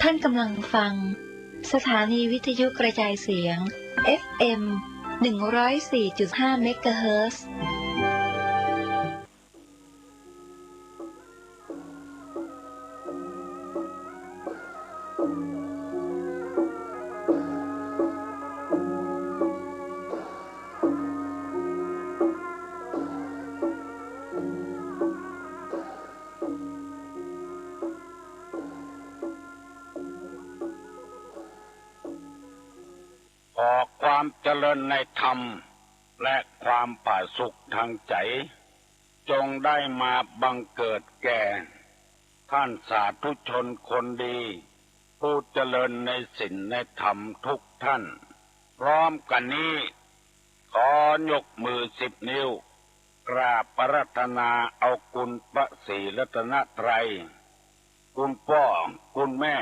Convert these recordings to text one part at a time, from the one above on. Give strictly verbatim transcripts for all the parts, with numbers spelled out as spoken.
านกำลังฟัง สถานีวิทยุกระจายเสียง เอฟเอ็ม หนึ่งร้อยสี่จุดห้า เมกะเฮิรตซ์ ขอความเจริญในธรรม และความผาสุกทางใจ๋ จงได้มาบังเกิดแก่ ท่านสาธุชนคนดี ผู้เจริญในศีลในธรรมทุกท่าน พร้อมกั๋นนี้ ขอยกมือสิบนิ้ว กราบอาราธนาเอาคุณพระศรีรัตนตรัย คุณป้อ คุณแม่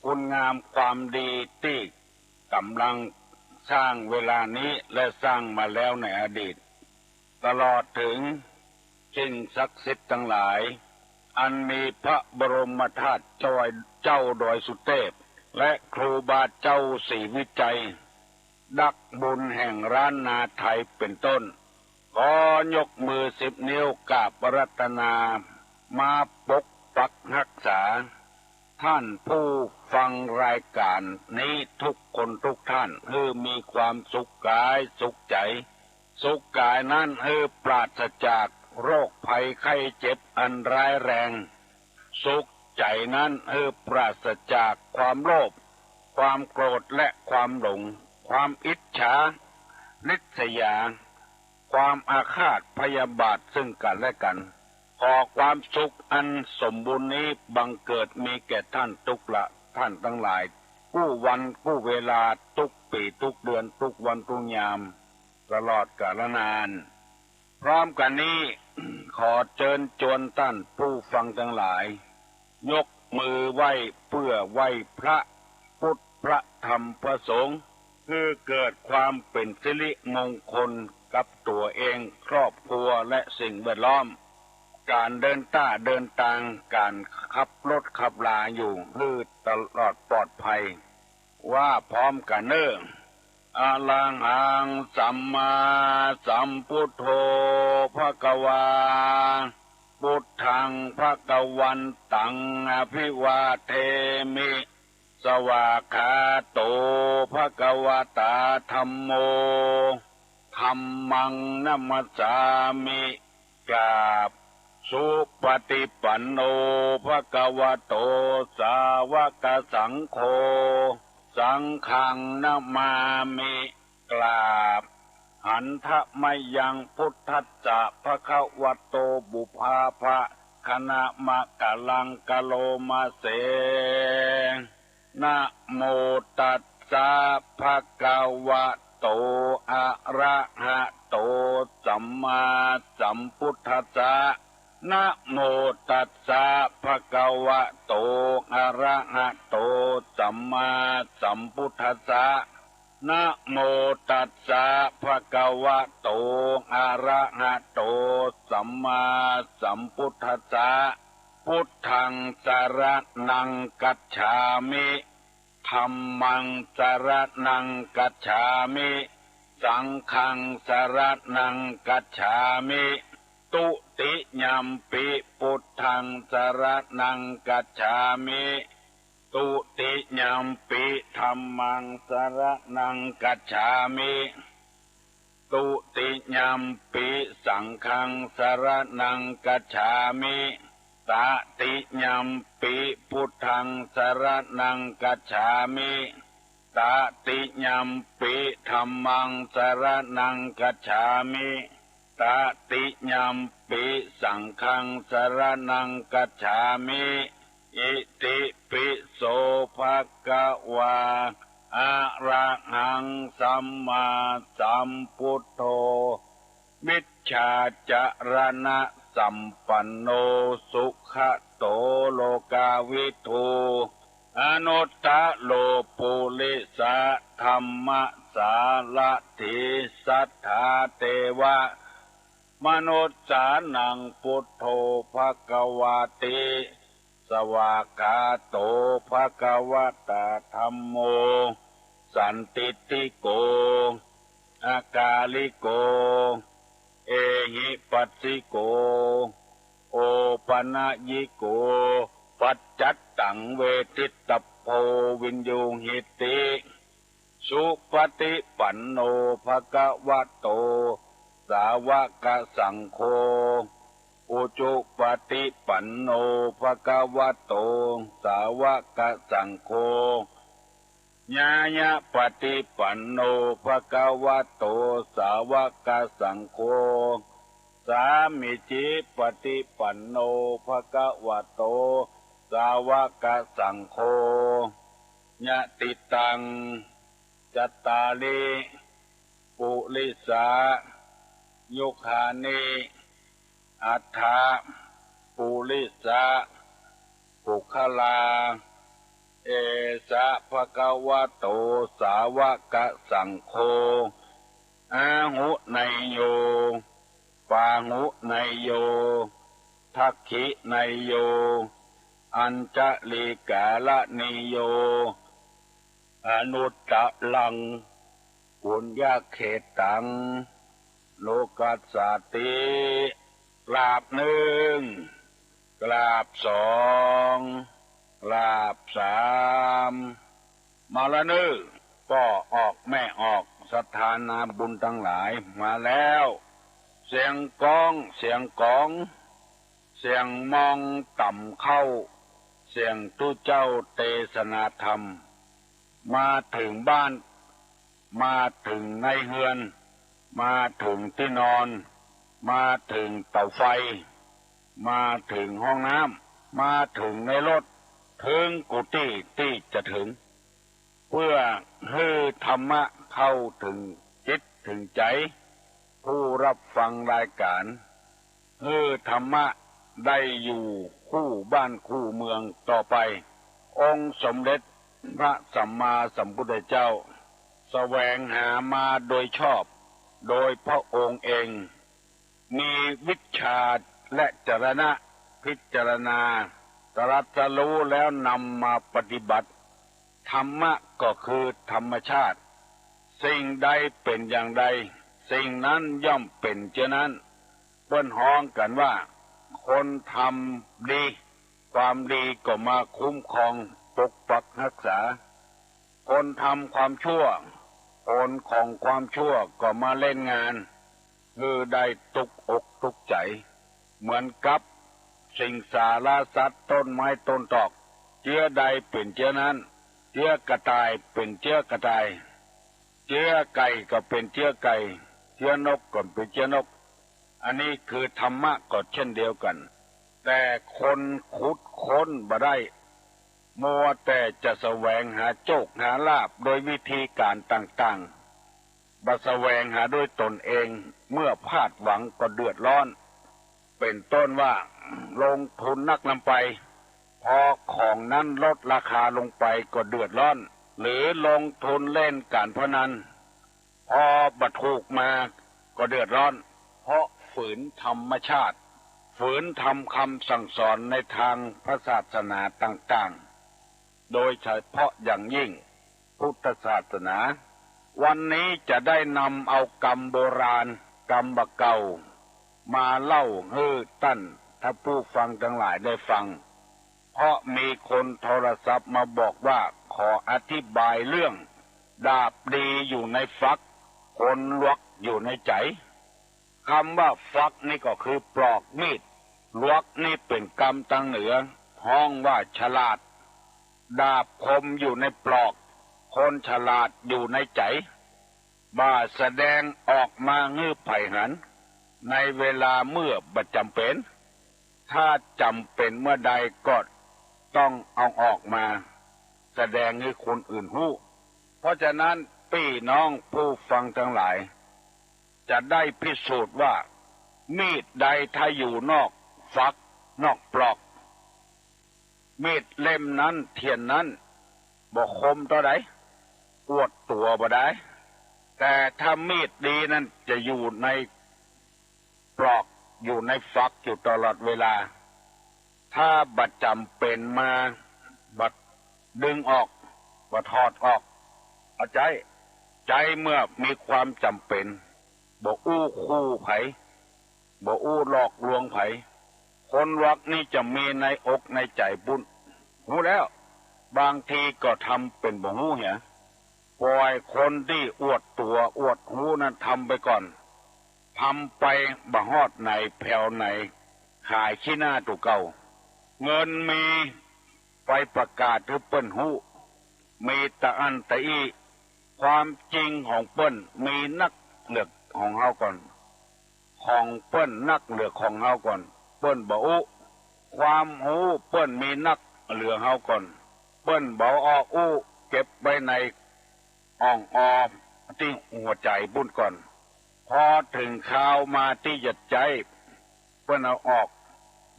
คุณงามความดีตี้ก๋ำลังสร้างเวลานี้และสร้างมาแล้วในอดีต ตลอดเถิงสิ่งศักดิ์สิทธิ์ตังหลาย อันมีพระบรมธาตุเจ้า เจ้าดอยสุเทพ และครูบาเจ้าศรีวิชัย นักบุญแห่งล้านนาไทยเป๋นต้น ขอยกมือสิบนิ้วกราบอาราธนา มาปกปักฮักษา ท่านผู้ฟังรายก๋านนี้ทุกคนทุกท่าน หื้อมีความสุขก๋ายสุขใจ๋ สุขก๋ายนั้นหื้อปราศจากโรคภัยไข้เจ็บอันร้ายแรง สุขใจ๋นั้นหื้อปราศจากความโลภ ความโกรธและความหลง ความอิจฉาริษยา ความอาฆาตพยาบาทซึ่งกั๋นและกั๋น ขอความสุขอันสมบูรณ์นี้บังเกิดมีแก่ท่านทุกละท่านตังหลาย กู้วันกู้เวลา ทุกปี๋ทุกเดือน ทุกวันทุกยาม ตลอดกาลนาน พร้อมกั๋นนี้ ขอเจิญจวนต้านผู้ฟังตังหลาย ยกมือไหว้เปื้อไหว้พระ พุทธ พระธรรม พระสงฆ์ หื้อเกิดความเป๋นสิริมงคลกับตั๋วเอง ครอบครัว และสิ่งแวดล้อม ก๋านเดินต้าเดินตาง ก๋านขับรถขับราอยู่ หื้อตลอดปลอดภัย ว่าพร้อมกั๋นเน่อ อะระหังสัมมาสัมพุทโธ ภะคะวา พุทธัง ภะคะวันตัง อะภิวาเทมิ สวากขาโต ภะคะวะตา ธัมโม ธัมมัง นะมัสสามิ กราบ สุปะฏิปันโน ภะคะวะโต สาวะกะสังโฆ สังฆัง นะมามิ กราบ หันทะมะยัง พุทธัสสะ ภะคะวะโต ปุพพาภะคะนะมะกะลัง กะโลมาเส นะโมตัสสะ ภะคะวะโต อะระหะโต สัมมาสัมพุทธัสสะ นะโมตัสสะ ภะคะวะโต อะระหะโต สัมมาสัมพุทธัสสะ นะโมตัสสะ ภะคะวะโต อะระหะโต สัมมาสัมพุทธัสสะ พุทธัง สะระณัง กัจฉามิ ธัมมัง สะระณัง กัจฉามิ สังฆัง สะระณัง กัจฉามิ ตุติยัมปิ พุทธัง สะระณัง กัจฉามิ ตุติยัมปิ ธัมมัง สะระณัง กัจฉามิ ตุติยัมปิ สังฆัง สะระณัง กัจฉามิ ตะติยัมปิ พุทธัง สะระณัง กัจฉามิ ตะติยัมปิ ธัมมัง สะระณัง กัจฉามิ ตะติยัมปิ สังฆัง สะระณัง กัจฉามิ อิติปิโส ภะคะวา อะระหัง สัมมาสัมพุทโธ วิชชาจะระณะสัมปันโน สุขะโต โลกาวิทู อนุตตะโร ปุริสะธัมมะสารถี สัทธาเตวะมนุสสานัง พุทโธ ภะคะวาติ สวากขาโต ภะคะวะตา ธัมโม สันทิฏฐิโก อะกาลิโก เอหิปัสสิโก โอปะนะยิโก ปัจจัตตัง เวทิตตัพโพ วินยูหิติ สุปะฏิปันโน ภะคะวะโต สาวะกะสังโฆ อุจุปะฏิปันโน ภะคะวะโต สาวะกะสังโฆ ญาณะปะฏิปันโน ภะคะวะโต สาวะกะสังโฆ สามีจิปะฏิปันโน ภะคะวะโต สาวะกะสังโฆ ยะติตัง จัตตาริ ปุริสา ยุคานิ อัฏฐะ ปุริสะ ปุคคลา เอสะ ภะคะวะโต สาวะกะสังโฆ อาหุเนยโย ปาหุเนยโย ทักขิเนยโย อัญชลีกาละเนยโย อนุตตะรัง ปุญญะเขตัง โลกัสสาติ กราบนึ่ง กราบสอง กราบสาม มาละเน่อ ป้อออกแม่ออก ศรัทธานาบุญตังหลายมาแล้ว เสียงก้อง เสียงก๋อง เสียงมองต่ำเข้า เสียงตุ๊เจ้าเตสนาธรรม มาเถิงบ้าน มาเถิงในเฮือน มาเถิงตี้นอน มาเถิงเต๋าไฟ มาเถิงห้องน้ำ มาเถิงในรถ เถิงกู้ตี้ตี้จะเถิง เปื้อหื้อธรรมะเข้าเถิงจิตเถิงใจ๋ ผู้รับฟังรายก๋าน หื้อธรรมะได้อยู่คู่บ้านคู่เมืองต่อไป องค์สมเด็จพระสัมมาสัมพุทธเจ้า แสวงหามาโดยชอบ โดยพระองค์เอง มีวิชชาและจรณะพิจารณา ตรัสรู้แล้วนำมาปฏิบัติ ธรรมะก็คือธรรมชาติ สิ่งใดเป๋นอย่างใด สิ่งนั้นย่อมเป๋นเจ้านั้น เปิ้นฮ้องกั๋นว่า คนทำดี ความดีก็มาคุ้มครองปกปักฮักษา คนทำความชั่ว ผลของความชั่วก็มาเล่นงาน หื้อได้ตุ๊กอกตุ๊กใจ๋ เหมือนกับสิงสาราสัตว์ต้นไม้ต้นตอก เจื้อใดเป๋นเจื้อนั้น เจื้อกระต่ายเป๋นเจื้อกระต่าย เจื้อไก่ก็เป๋นเจื้อไก่ เจื้อนกก็เป๋นเจื้อนก อันนี้คือธรรมะก็เช่นเดียวกั๋น แต่คนขุดค้นบ่ได้ มัวแต่จะแสวงหาโชคหาลาภโดยวิธีก๋านต่างๆ บ่แสวงหาด้วยตนเอง เมื่อพลาดหวังก็เดือดร้อน เป๋นต้นว่า ลงทุนนักนำไป พอของนั้นลดราคาลงไปก็เดือดร้อน หรือลงทุนเล่นก๋านพนัน พอบ่ถูกมาก็เดือดร้อน เพราะฝืนธรรมชาติ ฝืนธรรมคำสั่งสอนในทางพระศาสนาต่างๆ โดยเฉพาะอย่างยิ่งพุทธศาสนา วันนี้จะได้นำเอากำโบราณ กำบ่าเก่า มาเล่าหื้อต้านท่านผู้ฟังตังหลายได้ฟัง เพราะมีคนโทรศัพท์มาบอกว่าขออธิบายเรื่อง ดาบดีอยู่ในฝัก คนหลวกอยู่ในใจ๋ กำว่าฝักนี่ก็คือปลอกมีด หลวกนี่เป๋นกำตางเหนือ ฮ้องว่าฉลาด ดาบคมอยู่ในปลอก คนฉลาดอยู่ในใจ๋ บ่าแสดงออกมาหื้อใผหัน ในเวลาเมื่อบ่จ๋ำเป๋น ถ้าจ๋ำเป๋นเมื่อใดก็ต้องเอาออกมาแสดงหื้อคนอื่นฮู้ เพราะฉะนั้นปี้น้องผู้ฟังตังหลาย จะได้พิสูจน์ว่า มีดใดถ้าอยู่นอกฝัก นอกปลอก มีดเล่มนั้น เทียนนั้น บ่คมเต้าใด อวดตั๋วบ่ได้ แต่ถ้ามีดดีนั้นจะอยู่ในปลอก อยู่ในฝักอยู่ตลอดเวลา ท ถ้าบ่จ๋ำเป๋นมา บ่ดึงออก บ่ถอดออก เอาใจ๊ ใจ๊เมื่อมีความจ๋ำเป๋น บ่อู้คู่ใผ บ่อู้หลอกลวงใผ คนหลวกนี้จะมีในอกในใจ๋ปุ้น ฮู้แล้ว บางทีก็ทำเป๋นบ่ฮู้เหีย ป่อยคนตี้อวดตั๋วอวดฮู้นั้นทำไปก่อน ทำไปบ่ฮอดไหนแผวไหน ขายขี้หน้าตั๋วเก่า เงินมี ไปประกาศหื้อเปิ้นฮู้ มีตะอั้นตะอี้ ความจริงของเปิ้นมีนักเหลือของเฮาก่อน ของเปิ้นนักเหลือของเฮาก่อน เปิ้นบ่อู้ ความฮู้เปิ้นมีนักเหลือเฮาก่อน เปิ้นบ่ออกอู้ เก็บไว้ในอ่องออตี้หัวใจ๋ปุ้นก่อน พอเถิงคราวมาตี้จะใจ๊ เปิ้นเอาออก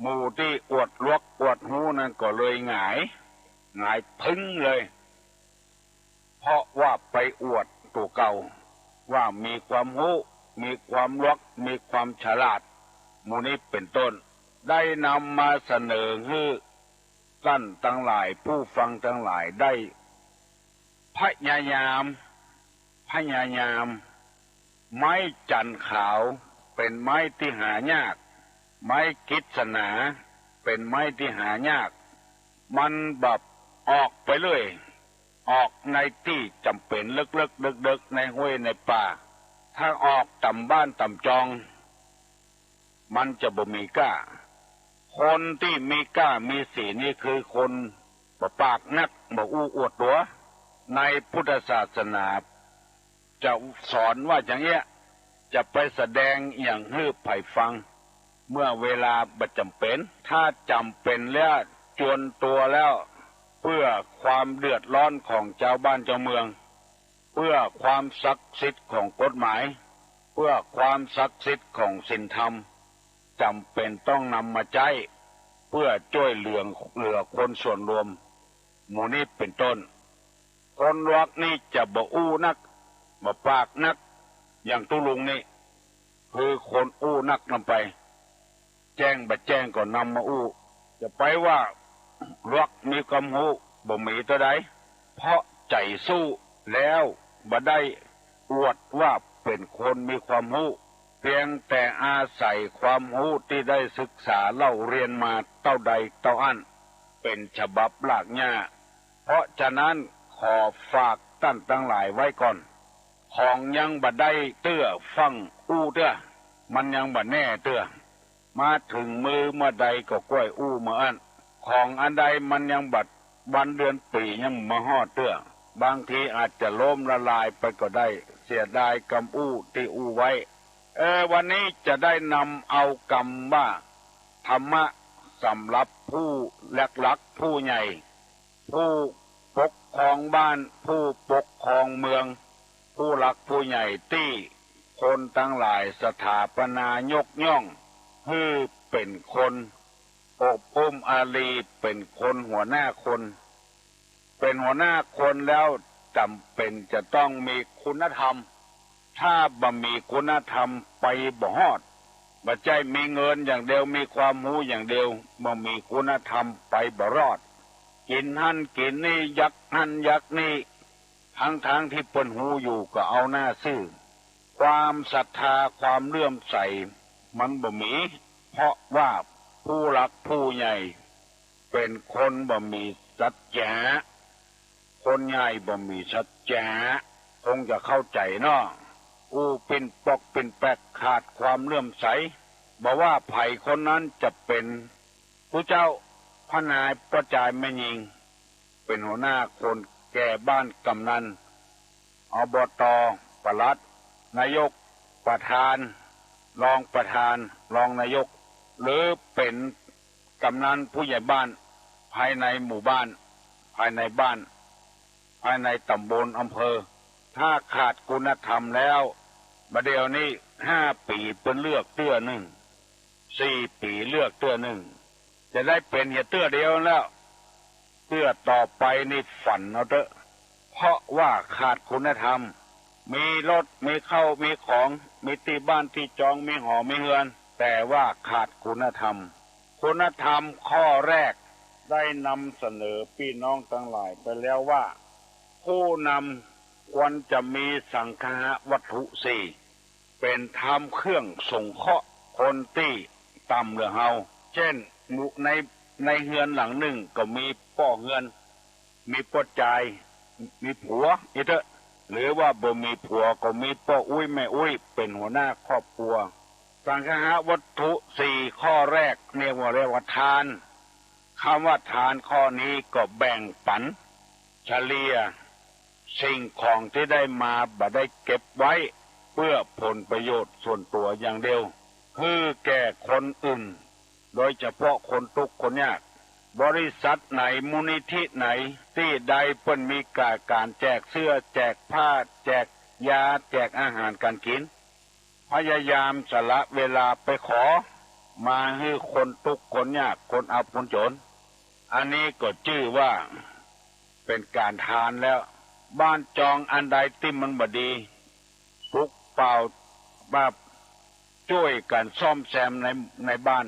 หมู่ตี้อวดหลวกอวดฮู้นั้นก็เลยหงาย หงายตึงเลย เพราะว่าไปอวดตั๋วเก่า ว่ามีความฮู้ มีความหลวก มีความฉลาด หมู่นี้เป๋นต้น ได้นำมาเสนอหื้อต้านตังหลาย ผู้ฟังตังหลายได้ พยายาม พยายาม ไม้จันขาวเป๋นไม้ตี้หายาก ไม้กฤษณาเป๋นไม้ตี้หายาก มันบ่ออกไปเรื่อย ออกในตี้จ๋ำเป๋นเลิกๆ เดิกๆ ในห้วยในป่า ถ้าออกต่ำบ้านต่ำจอง มันจะบ่มีก้า คนตี้มีก้ามีศีลนี่คือคนบ่ปากนัก บ่อู้อวดตั๋ว ในพุทธศาสนาจะสอนว่าอย่างเนี้ย จะไปแสดงหยังหื้อใผฟัง เมื่อเวลาบ่จ๋ำเป๋น ถ้าจ๋ำเป๋นแล้ว จวนตั๋วแล้ว เปื้อความเดือดร้อนของจาวบ้านจาวเมือง เปื้อความศักดิ์สิทธิ์ของกฎหมาย เปื้อความศักดิ์สิทธิ์ของศีลธรรม จ๋ำเป๋นต้องนำมาใจ๊ เปื้อจ้วยเหลือ เหลือคนส่วนรวม หมู่นี้เป๋นต้น คนหลวกนี้จะบ่อู้นัก บ่ปากนัก อย่างตุ๊ลุงนี่ คือคนอู้นักนำไป แจ้งบ่แจ้งก็นำมาอู้ จะไปว่าหลวกมีความฮู้ บ่มีเตื้อใด เพราะใจ๋สู้แล้ว บ่ได้อวดว่าเป๋นคนมีความฮู้ เพียงแต่อาศัยความฮู้ตี้ได้ศึกษาเล่าเรียนมาเต้าใดเต้าอั้น เป๋นฉบับรากหญ้า เพราะฉะนั้นขอฝากต้านตังหลายไว้ก่อน ของยังบ่ได้เตื้อฟั่งอู้เตื้อ มันยังบ่แน่เตื้อ มาเถิงมือเมื่อใดก็ก้อยอู้เมื่ออั้น ของอันใดมันยังบ่ วันเดือนปี๋ยังบ่ฮอดเตื้อ บางทีอาจจะล้มละลายไปก็ได้ เสียดายกำอู้ตี้อู้ไว้ เออ วันนี้จะได้นำเอากำว่า ธรรมะสำหรับผู้หลักๆ ผู้ใหญ่ ผู้ปกครองบ้าน ผู้ปกครองเมือง ผู้หลักผู้ใหญ่ตี้คนตังหลายสถาปนายกย่อง หื้อเป๋นคนอบอุ้มอารี เป๋นคนหัวหน้าคน เป๋นหัวหน้าคนแล้วจ๋ำเป๋นจะต้องมีคุณธรรม ถ้าบ่มีคุณธรรมไปบ่ฮอด บ่ใจ้มีเงินอย่างเดียว มีความฮู้อย่างเดียว บ่มีคุณธรรมไปบ่รอด กิ๋นหั้นกิ๋นนี่ ยักหั้นยักนี่ ทั้งๆ ตี้เปิ้นฮู้อยู่ก็เอาหน้าซื่อ ความศรัทธาความเลื่อมใสมันบ่มี เพราะว่าผู้หลักผู้ใหญ่เป๋นคนบ่มีสัจจะ คนใหญ่บ่มีสัจจะ คงจะเข้าใจ๋เนาะ อู้ปิ้นป๊อกปิ้นแป๊ก ขาดความเลื่อมใส บ่ว่าใผคนนั้นจะเป๋น ผู้เจ้า ป้อจาย แม่ญิง เป๋นหัวหน้าคนแก่บ้าน กำนัน อบต ปลัด นายก ประธาน รองประธาน รองนายก หรือเป๋นกำนันผู้ใหญ่บ้าน ภายในหมู่บ้าน ภายในบ้าน ภายในต๋ำบลอำเภอ ถ้าขาดคุณธรรมแล้ว บ่าเดี่ยวนี้ห้าปี๋เปิ้นเลือกเตื้อนึ่ง สี่ปี๋เลือกเตื้อนึ่ง จะได้เป๋นเหียเตื้อเดียวแล้ว เตื้อต่อไปนี่ฝันเอาเต๊อะ เพราะว่าขาดคุณธรรม มีรถ มีเข้า มีของ มีตี้บ้านตี้จอง มีหอ มีเฮือน แต่ว่าขาดคุณธรรม คุณธรรมข้อแรกได้นำเสนอปี้น้องตังหลายไปแล้วว่า ผู้นำควรจะมีสังคหวัตถุสี่ เป๋นธรรมเครื่องสงเคราะห์คนตี้ต่ำเหลือเฮา เจ้น ใน ในเฮือนหลังนึ่งก็มีป้อเฮือน มีป้อจาย มีผัว อิเต๊อะ หรือว่าบ่มีผัวก็มีป้ออุ๊ยแม่อุ๊ยเป๋นหัวหน้าครอบครัว สังคหวัตถุสี่ข้อแรกเรียกว่า เรียกว่าทาน กำว่าทานข้อนี้ก็แบ่งปั๋น เฉลี่ยสิ่งของตี้ได้มาบ่ได้เก็บไว้เปื้อผลประโยชน์ส่วนตั๋วอย่างเดียว หื้อแก่คนอื่น โดยเฉพาะคนตุ๊กข์คนยาก บริษัทไหนมูลนิธิไหนตี้ใดเปิ้นมีก๋า ก๋านแจกเสื้อ แจกผ้า แจกยา แจกอาหารก๋านกิ๋น พยายามสละเวลาไปขอมาหื้อคนตุ๊กข์คนยาก คนอับคนจ๋น อันนี้ก็จื้อว่าเป๋นก๋านทานแล้ว บ้านจองอันใดตี้มันบ่ดี ปุกเป๋า แบบจ้วยกั๋นซ่อมแซมใน ในบ้าน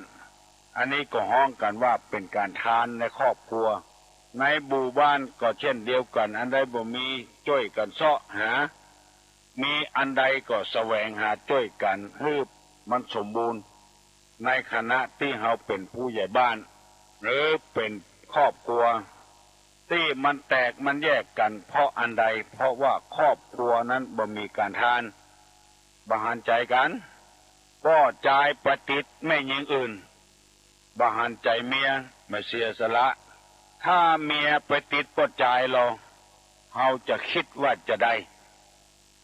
อันนี้ก็ฮ้องกั๋นว่าเป๋นก๋านทานในครอบครัว ในหมู่บ้านก็เจ้นเดียวกั๋น อันใดบ่มีจ้วยกั๋นเซาะหา มีอันใดก็แสวงหาจ้วยกั๋นหื้อมันสมบูรณ์ ในขณะตี้เฮาเป๋นผู้ใหญ่บ้าน หรือเป๋นครอบครัว ตี้มันแตกมันแยกกั๋นเพราะอันใด เพราะว่าครอบครัวนั้นบ่มีก๋านทาน บ่หันใจ๋กั๋น ป้อจายไปติดแม่ญิงอื่น บ่หันใจ๋เมีย บ่เสียสละ ถ้าเมียไปติดป้อจายลอ เฮาจะกึ๊ดว่าจาใด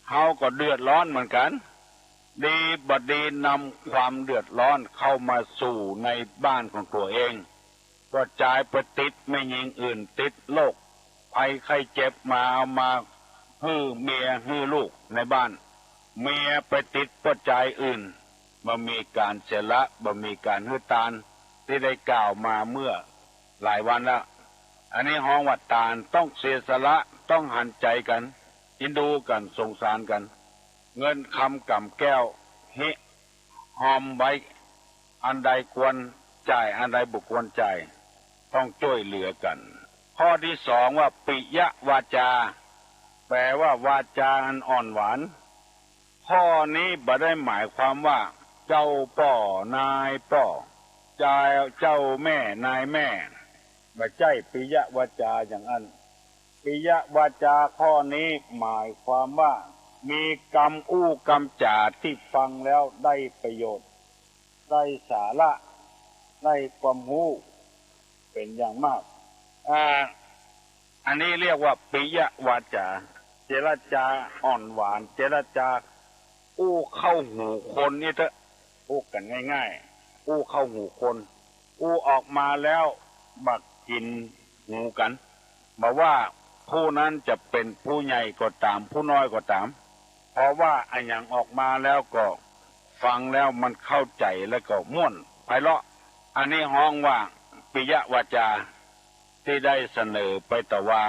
เฮาก็เดือดร้อนเหมือนกั๋น ดีบ่ดีนำความเดือดร้อนเข้ามาสู่ในบ้านของตั๋วเอง ป้อจายไปติดแม่ญิงอื่น ติดโรคภัยไข้เจ็บมา เอามาหื้อเมียหื้อลูกในบ้าน เมียไปติดป้อจายอื่น บ่มีก๋านเสียสละ บ่มีก๋านหื้อตาน ตี้ได้กล่าวมาเมื่อหลายวันแล้ว อันนี้ฮ้องว่าตาน ต้องเสียสละ ต้องหันใจ๋กั๋น เอ็นดูกั๋น สงสารกั๋น เงินคำก๋ำแก้ว ฮิฮอมไว้ อันใดควรจ่าย อันใดบ่ควรจ่าย ต้องจ้วยเหลือกั๋น ข้อตี้สองว่าปิยวาจา แปลว่าวาจาอันอ่อนหวาน ข้อนี้บ่ได้หมายความว่าเจ้าป้อนายป้อ เจ้า เจ้าแม่นายแม่ บ่ใจ้ปิยวาจาอย่างอั้น ปิยวาจาข้อนี้หมายความว่า มีกำอู้กำจ๋าตี้ฟังแล้วได้ประโยชน์ ได้สาระ ได้ความฮู้เป๋นอย่างมาก อ่า อันนี้เรียกว่าปิยวาจา เจรจาอ่อนหวาน เจรจาอู้เข้าหูคนนี่เต๊อะ อู้กั๋นง่ายๆ อู้เข้าหูคน อู้ออกมาแล้วบ่กิ๋นหูกั๋น บ่ว่าผู้นั้นจะเป๋นผู้ใหญ่ก็ต๋าม ผู้น้อยก็ต๋าม เพราะว่าอะหยังออกมาแล้วก็ฟังแล้วมันเข้าใจ๋แล้วก็ม่วนไพเราะ อันนี้ฮ้องว่าปิยวาจา ตี้ได้เสนอไปตะว่า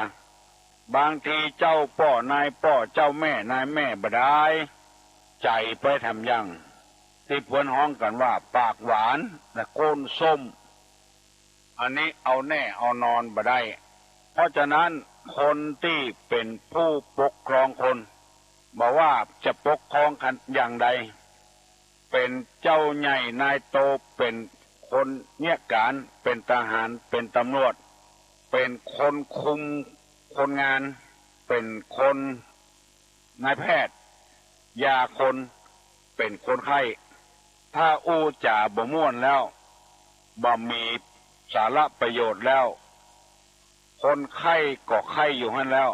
บางทีเจ้าป้อนายป้อ เจ้าแม่นายแม่บ่ดายใจ๋ไปแถมยัง ตี้เปิ้นฮ้องกั๋นว่าปากหวานและก้นส้ม อันนี้เอาแน่เอานอนบ่ได้ เพราะฉะนั้นคนตี้เป๋นผู้ปกครองคน บ่ว่าจะปกครองกันอย่างใด เป๋นเจ้าใหญ่นายโต เป๋นคนเยียะก๋าน เป๋นทหาร เป๋นตำรวจ เป๋นคนคุมคนงาน เป๋นคนนายแพทย์ ยาคน เป๋นคนไข้ ถ้าอู้จ๋าบ่ม่วนแล้ว บ่มีสาระประโยชน์แล้ว คนไข้ก็ไข้อยู่หั้นแล้ว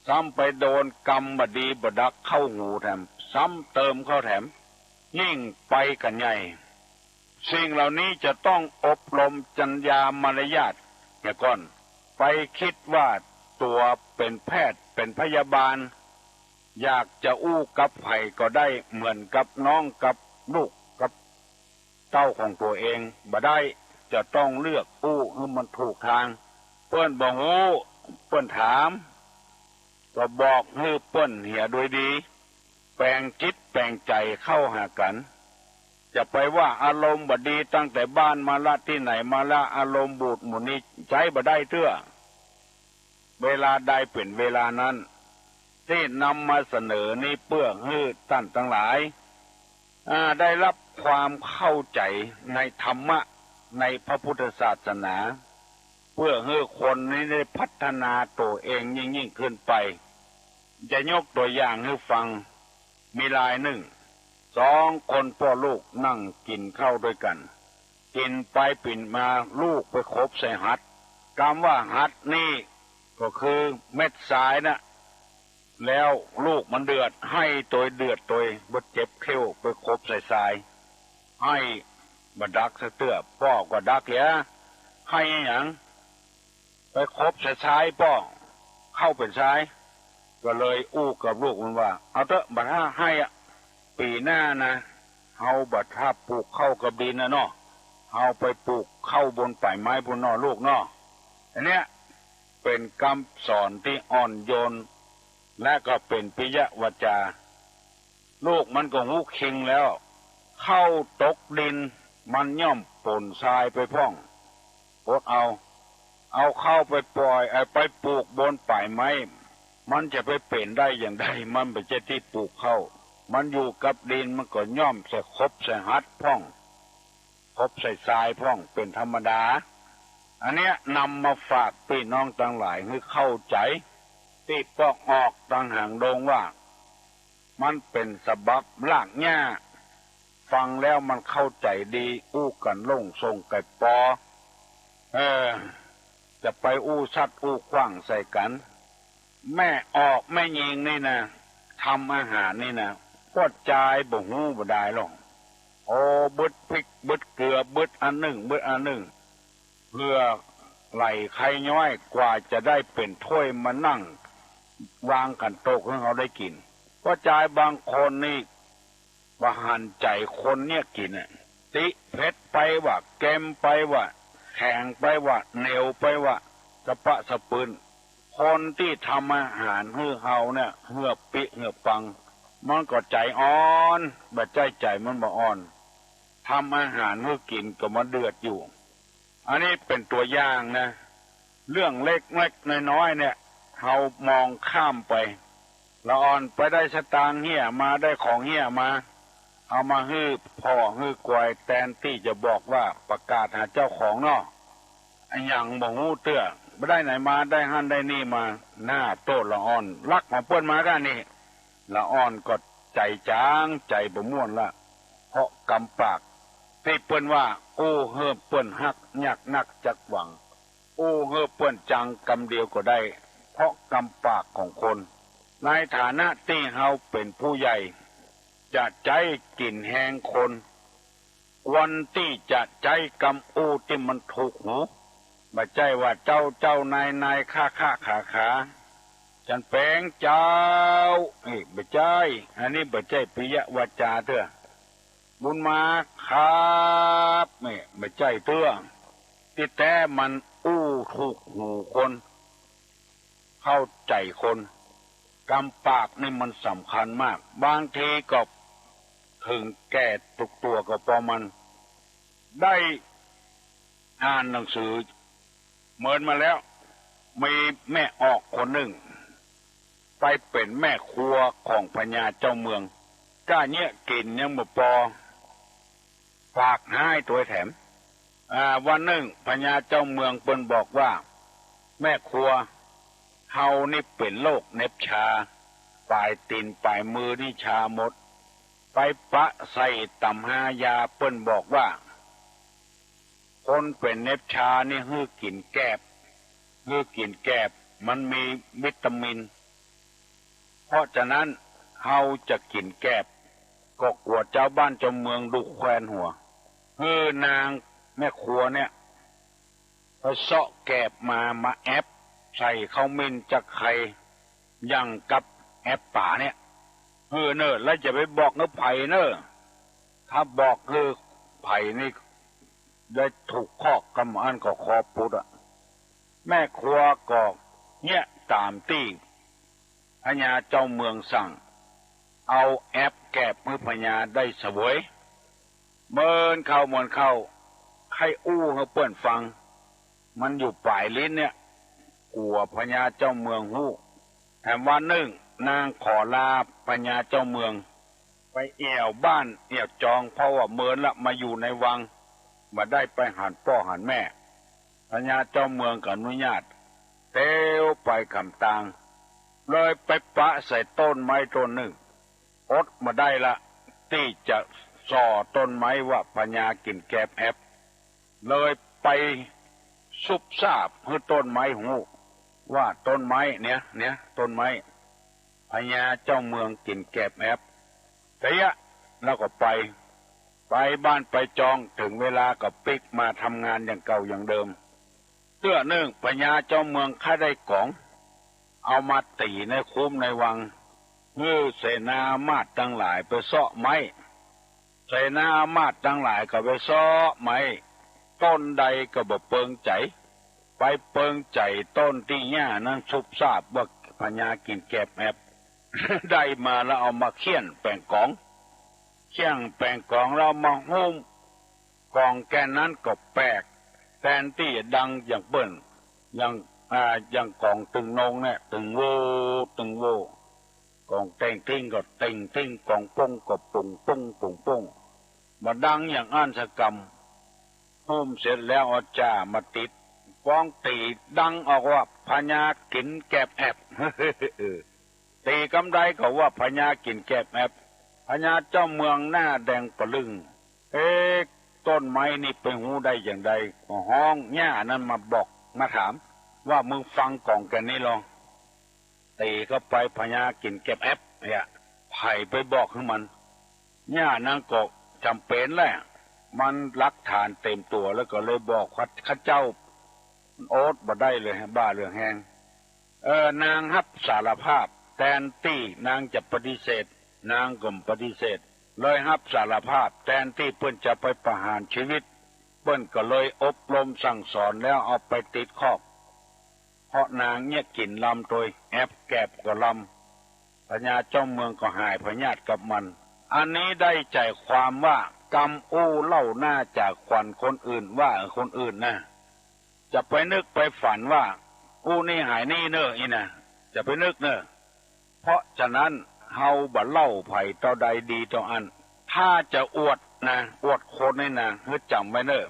ซ้ำไปโดนกำบ่ดีบ่ดักเข้าหูแถม ซ้ำเติมเข้าแถม ยิ่งไปกั๋นใหญ่ สิ่งเหล่านี้จะต้องอบรมจัญญามารยาทเหียก่อน ไปกึ๊ดว่าตั๋วเป๋นแพทย์เป๋นพยาบาล อยากจะอู้กับใผก็ได้เหมือนกับน้องกับลูกกับเต้าของตั๋วเองบ่ได้ จะต้องเลือกอู้หื้อมันถูกตาง เปิ้นบ่ฮู้ เปิ้นถาม ก็บอกหื้อเปิ้นเหียโดยดี แป๋งจิตแป๋งใจ๋เข้าหากั๋น จะไปว่าอารมณ์บ่ดีตั้งแต่บ้านมาละ ตี้ไหนมาละ อารมณ์บูดหมู่นี้ใจ๊บ่ได้เตื้อ เวลาใดเป๋นเวลานั้น ตี้นำมาเสนอนี้เปื้อหื้อต้านตังหลาย อ่า ได้ฮับความเข้าใจ๋ในธรรมะในพระพุทธศาสนา เปื้อหื้อคนนี้ได้พัฒนาตั๋วเองยิ่งๆ ขึ้นไป จะยกตั๋วอย่างหื้อฟัง มีรายนึ่ง สองคนป้อลูกนั่งกิ๋นข้าวตวยกั๋น กิ๋นไปกิ๋นมาลูกไปขบใส่หัด กำว่าหัดนี้ก็คือเม็ดทรายนะ แล้วลูกมันเดือด ไห้ตวยเดือดตวย บ่เจ็บเขี้ยว ไปขบใส่ทราย ไห้บ่ดักสักเตื้อ ป้อก็ดักเหีย ไห้อะหยัง ไปขบใส่ทรายป้อ ข้าวเป๋นทราย ก็เลยอู้กับลูกมันว่า เอาเต๊อะ บ่ถ้าไห้อะ ปี๋หน้านะ เฮาบ่ถ้าปลูกข้าวกับดินนะเนาะ เฮาไปปลูกข้าวบนป่ายไม้ปู้นเนาะลูกเนาะ อันเนี้ยเป๋นกำสอนตี้อ่อนโยน และก็เป๋นปิยวาจา ลูกมันก็ฮู้คิงแล้ว ข้าวตกดินมันย่อมป๋นทรายไปพ่อง อดเอา เอาข้าวไปป่อย เอ่อ ไปปลูกบนป่ายไม้ มันจะไปเป๋นได้อย่างใด มันบ่ใจ้ตี้ปลูกข้าว มันอยู่กับดิน มันก็ย่อมใส่ขบใส่หัดพ่อง ขบใส่ทรายพ่อง เป๋นธรรมดา อันเนี้ยนำมาฝากปี้น้องตังหลายหื้อเข้าใจ๋ ตี้ป้อออกตังหางดงว่า มันเป๋นสะบับรากหญ้า ฟังแล้วมันเข้าใจ๋ดี อู้กั๋นโล่งส่งไก่ปอ เออ จะไปอู้สัดอู้ขว้างใส่กั๋น แม่ออกแม่ญิงนี่นะ ทำอาหารนี่นะ ป้อจายบ่ฮู้บ่ดายหรอก โอ้ บึดพริก บึดเกลือ บึดอันนึ่ง บึดอันนึ่ง เพื่อไหล่ไคร้ย้อย กว่าจะได้เป๋นถ้วยมานั่งวางกั๋นโต๊ะหื้อเฮาได้กิ๋น ป้อจายบางคนนี่ บ่หันใจ๋คนเยียะกิ๋นอะ ติเผ็ดไปว่า เค็มไปว่า แข็งไปว่า เหนียวไปว่า สะปะสะปืน คนตี้ทำอาหารหื้อเฮาเนี่ย เฮือบปิ๊เฮือบปัง มันก็ใจ๋อ่อน บ่ใจ้ใจ๋มันบ่อ่อน ทำอาหารหื้อกิ๋นก็มาเดือดอยู่ อันนี้เป๋นตั๋วอย่างนะ เรื่องเล็กๆ น้อยๆ เนี่ย เฮามองข้ามไป ละอ่อนไปได้สตางค์เฮี้ยมา ได้ของเฮี้ยมา เอามาหื้อพ่อหื้อควาย แตนตี้จะบอกว่าประกาศหาเจ้าของเนาะ อะหยังบ่ฮู้เตื้อ บ่ได้ไหนมา ได้หั้นได้นี่มา หน้าโต้ษละอ่อน ลักของเปิ้นมาก้านี่ ละอ่อนก็ใจ๋จ๋าง ใจ๋บ่ม่วนละ เพราะกำปาก ตี้เปิ้นว่า อู้หื้อเปิ้นฮัก ยากนักจักหวัง อู้หื้อเปิ้นจังกำเดียวก็ได้ เพราะกำปากของคน ในฐานะตี้เฮาเป๋นผู้ใหญ่ จะใจ๊กิ๋นแฮงคน ควรตี้จะใจ๊กำอู้ตี้มันถูกหู บ่ใจ้ว่าเจ้าเจ้านายนาย ข้าข้าขาขา จันแป๋งเจ้า เอ๊ะ บ่ใจ้ อันนี้บ่ใจ้ปิยวาจาเตื้อ บุญมาครับ เอ๊ะ บ่ใจ้เตื้อ ตี้แต๊มันอู้ถูกหูคน เข้าใจ๋คน กำปากนี่มันสำคัญมาก บางทีก็เถิงแก่ตุ๊กตั๋วก็ปอมัน ได้อ่านหนังสือเมินมาแล้ว มีแม่ออกคนนึ่ง ไปเป๋นแม่ครัวของพญาเจ้าเมือง ก้าเยียะกิ๋นยังบ่ปอ ปากฮ้ายตวยแถม อ่า วันนึ่งพญาเจ้าเมืองเปิ้นบอกว่า แม่ครัว เฮานี่เป๋นโรคเหน็บชา ป๋ายตี๋นป๋ายมือนี่ชาหมด ไปปะใส่ต๋ำฮายา เปิ้นบอกว่า คนเป๋นเหน็บชานี่หื้อกิ๋นแกบ หื้อกิ๋นแกบ มันมีวิตามิน เพราะฉะนั้นเฮาจะกิ๋นแกบ ก็กั๋วจาวบ้านจาวเมืองดุแควนหัว หื้อนางแม่ครัวเนี่ย ไปเซาะแกบมา มาแอบใส่ข้าวหมิ่นจักไข่ อย่างกับแอบป๋าเนี่ย หื้อเน่อ แล้วจะไปบอกหื้อใผเน่อ ถ้าบอกหื้อใผนี่ ได้ถูกคอกกำอั้นก็คอปุดอะ แม่ครัวก็เยียะต๋ามตี้พญาเจ้าเมืองสั่ง เอาแอบแกบหื้อพญาได้เสวย เมินเข้าเมินเข้า ใค่อู้หื้อเปิ้นฟัง มันอยู่ป๋ายลิ้นเนี่ย กั๋วพญาเจ้าเมืองฮู้ แถมวันนึ่ง นางขอลาพญาเจ้าเมือง ไปแอ่วบ้านแอ่วจอง เพราะว่าเมินละ มาอยู่ในวัง บ่ได้ไปหันป้อหันแม่ พญาเจ้าเมืองก็อนุญาต เตียวไปกำตาง เลยไปปะใส่ต้นไม้ต้นนึ่ง อดบ่ได้ละ ตี้จะส่อต้นไม้ว่าพญากิ๋นแกบแอบ เลยไปซุบซาบหื้อต้นไม้ฮู้ ว่าต้นไม้เนี่ย เนี่ย ต้นไม้ พญาเจ้าเมืองกิ๋นแกบแอบ เตี้ย แล้วก็ไป ไปบ้านไปจอง เถิงเวลาก็ปิ๊กมาทำงานอย่างเก่าอย่างเดิม เตื้อนึ่ง พญาเจ้าเมืองใค่ได้ก๋อง เอามาตี๋ในคุ้มในวัง หื้อเสนาอามาตย์ตังหลายไปเซาะไม้ เสนาอามาตย์ตังหลายก็ไปเซาะไม้ ต้นใดก็บ่เปิงใจ๋ ไปเปิงใจ๋ต้นตี้หญ้านั้นซุบซาบว่าพญากิ๋นแกบแอบ ได้มาแล้วเอามาเคี่ยนแป๋งก๋อง เคี่ยนแป๋งก๋องแล้วเอามาหุ้ม ก๋องแก่นนั้นก็แปลก แตนตี้จะดังอย่างเปิ้น อย่าง อ่า อย่างก๋องตึงนงเนี่ย ตึงโว ตึงโว ก๋องเต่งทิ้งก็เต่งทิ้ง ก๋องป้งก็ปุ้งปุ้ง ปุ้งปุ้ง บ่ดังอย่างอั้นสักกำ หุ้มเสร็จแล้วเอาจ้ามาติด ป้องตี๋ดังออกว่า พญากิ๋นแกบแอบ ตี๋กำใดก็ว่าพญากิ๋นแกบแอบ พญาเจ้าเมืองหน้าแดงปะลึ้ง เอ๊ะ ต้นไม้นี่ไปฮู้ได้อย่างใด ก็ฮ้องหญ้านั้นมาบอกมาถาม ว่ามึงฟังก๋องแก่นนี้ลอง ตี๋เข้าไป พญากิ๋นแกบแอบเนี่ย ใผไปบอกหื้อมัน หญ้านั้นก็จ๋ำเป๋นแหละ มันหลักฐานเต๋มตั๋วแล้วก็เลยบอกว่า ข้าเจ้า อดบ่ได้เลย บ้าเหลือแฮง เออ นางฮับสารภาพ แตนตี้นางจะปฏิเสธ นางก็บ่ปฏิเสธ เลยฮับสารภาพ แตนตี้เปิ้นจะไปประหารชีวิต เปิ้นก็เลยอบรมสั่งสอนแล้วเอาไปติดคอก เพราะนางเนี่ยกิ๋นลำตวย แอบแกบก็ลำ พญาเจ้าเมืองก็หายพยาธิกับมัน อันนี้ได้ใจ๋ความว่า กำอู้เล่าหน้าจากขวัญคนอื่นว่าคนอื่นนะ จะไปนึกไปฝันว่า อู้นี่หายนี่เน่อ อี้นะ จะไปนึกเน่อ เพราะฉะนั้นเฮาบ่เล่าใผเต้าใดดีเต้าอั้น ถ้าจะอวดนะ อวดคนนี่นะ หื้อจ๋ำไว้เน่อ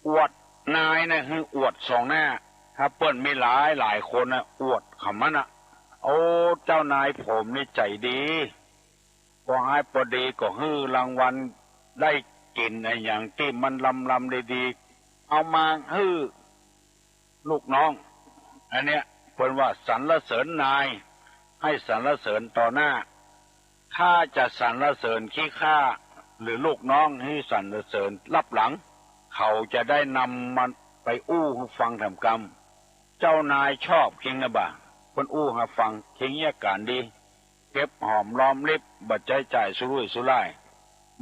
อวดนายนะ หื้ออวดส่องหน้า ถ้าเปิ้นมีหลายหลายคนนะ อวดเขามันนะ โอ้ เจ้านายผมนี่ใจ๋ดี ปอฮ้ายปอดีก็หื้อรางวัล ได้กิ๋นอะหยังตี้มันลำๆ ดีๆ เอามาหื้อลูกน้อง อันเนี้ยเปิ้นว่าสรรเสริญนาย ให้สรรเสริญต่อหน้า ถ้าจะสรรเสริญขี้ข้าหรือลูกน้องหื้อสรรเสริญลับหลัง เขาจะได้นำมันไปอู้หื้อฟังแถมกำ เจ้านายชอบคิงนะบ่า เปิ้นอู้หื้อฟัง คิงเยียะก๋านดี เก็บหอมรอมริบ บ่ใจ๊จ่ายสุรุ่ยสุร่าย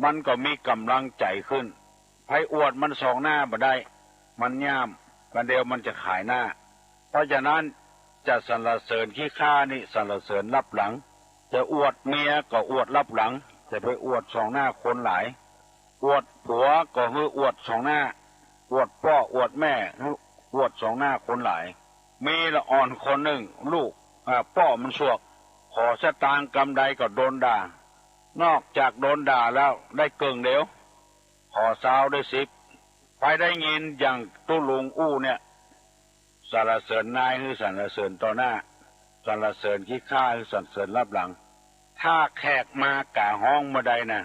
มันก็มีก๋ำลังใจ๋ขึ้น ใผอวดมันส่องหน้าบ่ได้ มันย่าม ประเดี๋ยวมันจะขายหน้า เพราะฉะนั้นจะสรรเสริญขี้ข้านี่สรรเสริญลับหลัง จะอวดเมียก็อวดลับหลัง จะไปอวดส่องหน้าคนหลาย อวดผัวก็หื้ออวดส่องหน้า อวดป้ออวดแม่หื้ออวดส่องหน้าคนหลาย มีละอ่อนคนนึ่ง ลูก อ่า ป้อมันสวก ขอสตางค์กำใดก็โดนด่า นอกจากโดนด่าแล้วได้เกิ่งเดียว ขอซาวได้สิบ ใผได้ยินอย่างตุ๊ลุงอู้เนี่ย สรรเสริญนายหื้อสรรเสริญต่อหน้า สรรเสริญขี้ข้าหื้อสรรเสริญลับหลัง ถ้าแขกมาก๋าฮ้องเมื่อใดนะ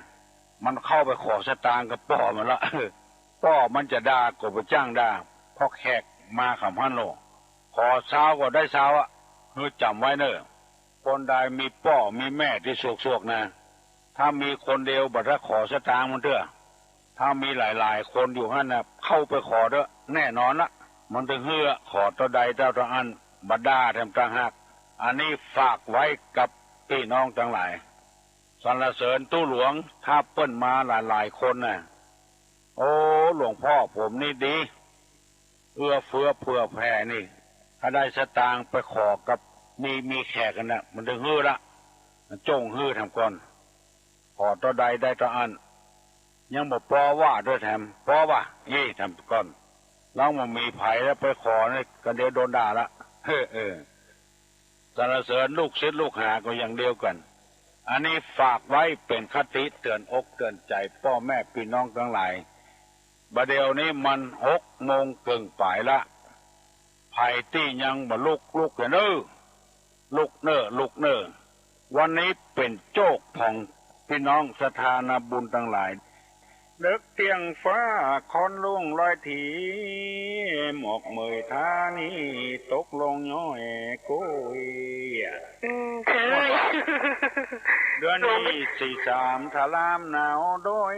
มันเข้าไปขอสตางค์กับป้อมันละ ป้อมันจะด่าก็บ่จ้างด่า เพราะแขกมาเขาหั้นโล ขอซาวก็ได้ซาวอะ หื้อจ๋ำไว้เน่อ คนใดมีป้อมีแม่ตี้สวกๆ นะ ถ้ามีคนเดียวบ่ได้ขอสตางค์มันเตื้อ ถ้ามีหลายๆ คนอยู่หั้นน่ะ เข้าไปขอเต๊อะ แน่นอนละ มันตึงหื้อ ขอเต้าใดเต้าอั้น บ่ด่าแถมต่างหาก อันนี้ฝากไว้กับปี้น้องตังหลาย สรรเสริญตุ๊หลวง ถ้าเปิ้นมาหลายๆ คนน่ะ โอ้ หลวงป้อผมนี่ดี เอื้อเฟื้อเผื่อแผ่นี่ ถ้าได้สตางค์ไปขอกับ มี มีแขกกันน่ะ มันตึงหื้อละ มันจ้องหื้อแถมก่อน ขอเต้าใดได้เต้าอั้น ยังบ่ปอว่าตวยแถม ปอว่าอี้ แถมก่อน ลองบ่มีใผแล้วไปขอนี่ ก็เดี๋ยวโดนด่าละ เออ สรรเสริญลูกศิษย์ลูกหาก็อย่างเดียวกั๋น อันนี้ฝากไว้เป๋นคติเตื๋อนอกเตื๋อนใจ๋ป้อแม่ปี้น้องตังหลาย บ่าเดี่ยวนี้มันหกโมงเกิ่งป๋ายละ ใผตี้ยังบ่ลุก ลุกเน่อ ลุกเน่อ ลุกเน่อ วันนี้เป๋นโจ๊กของปี้น้องศรัทธานาบุญตังหลาย เดิ็กเตี้ยงฟ้าค่อนลุ่งลอยถี่ หมอกเหมยทานีตกลงย้อยโก้ย อืม ใช่ เดือนนี้สี่สามถลามหนาวโด้ย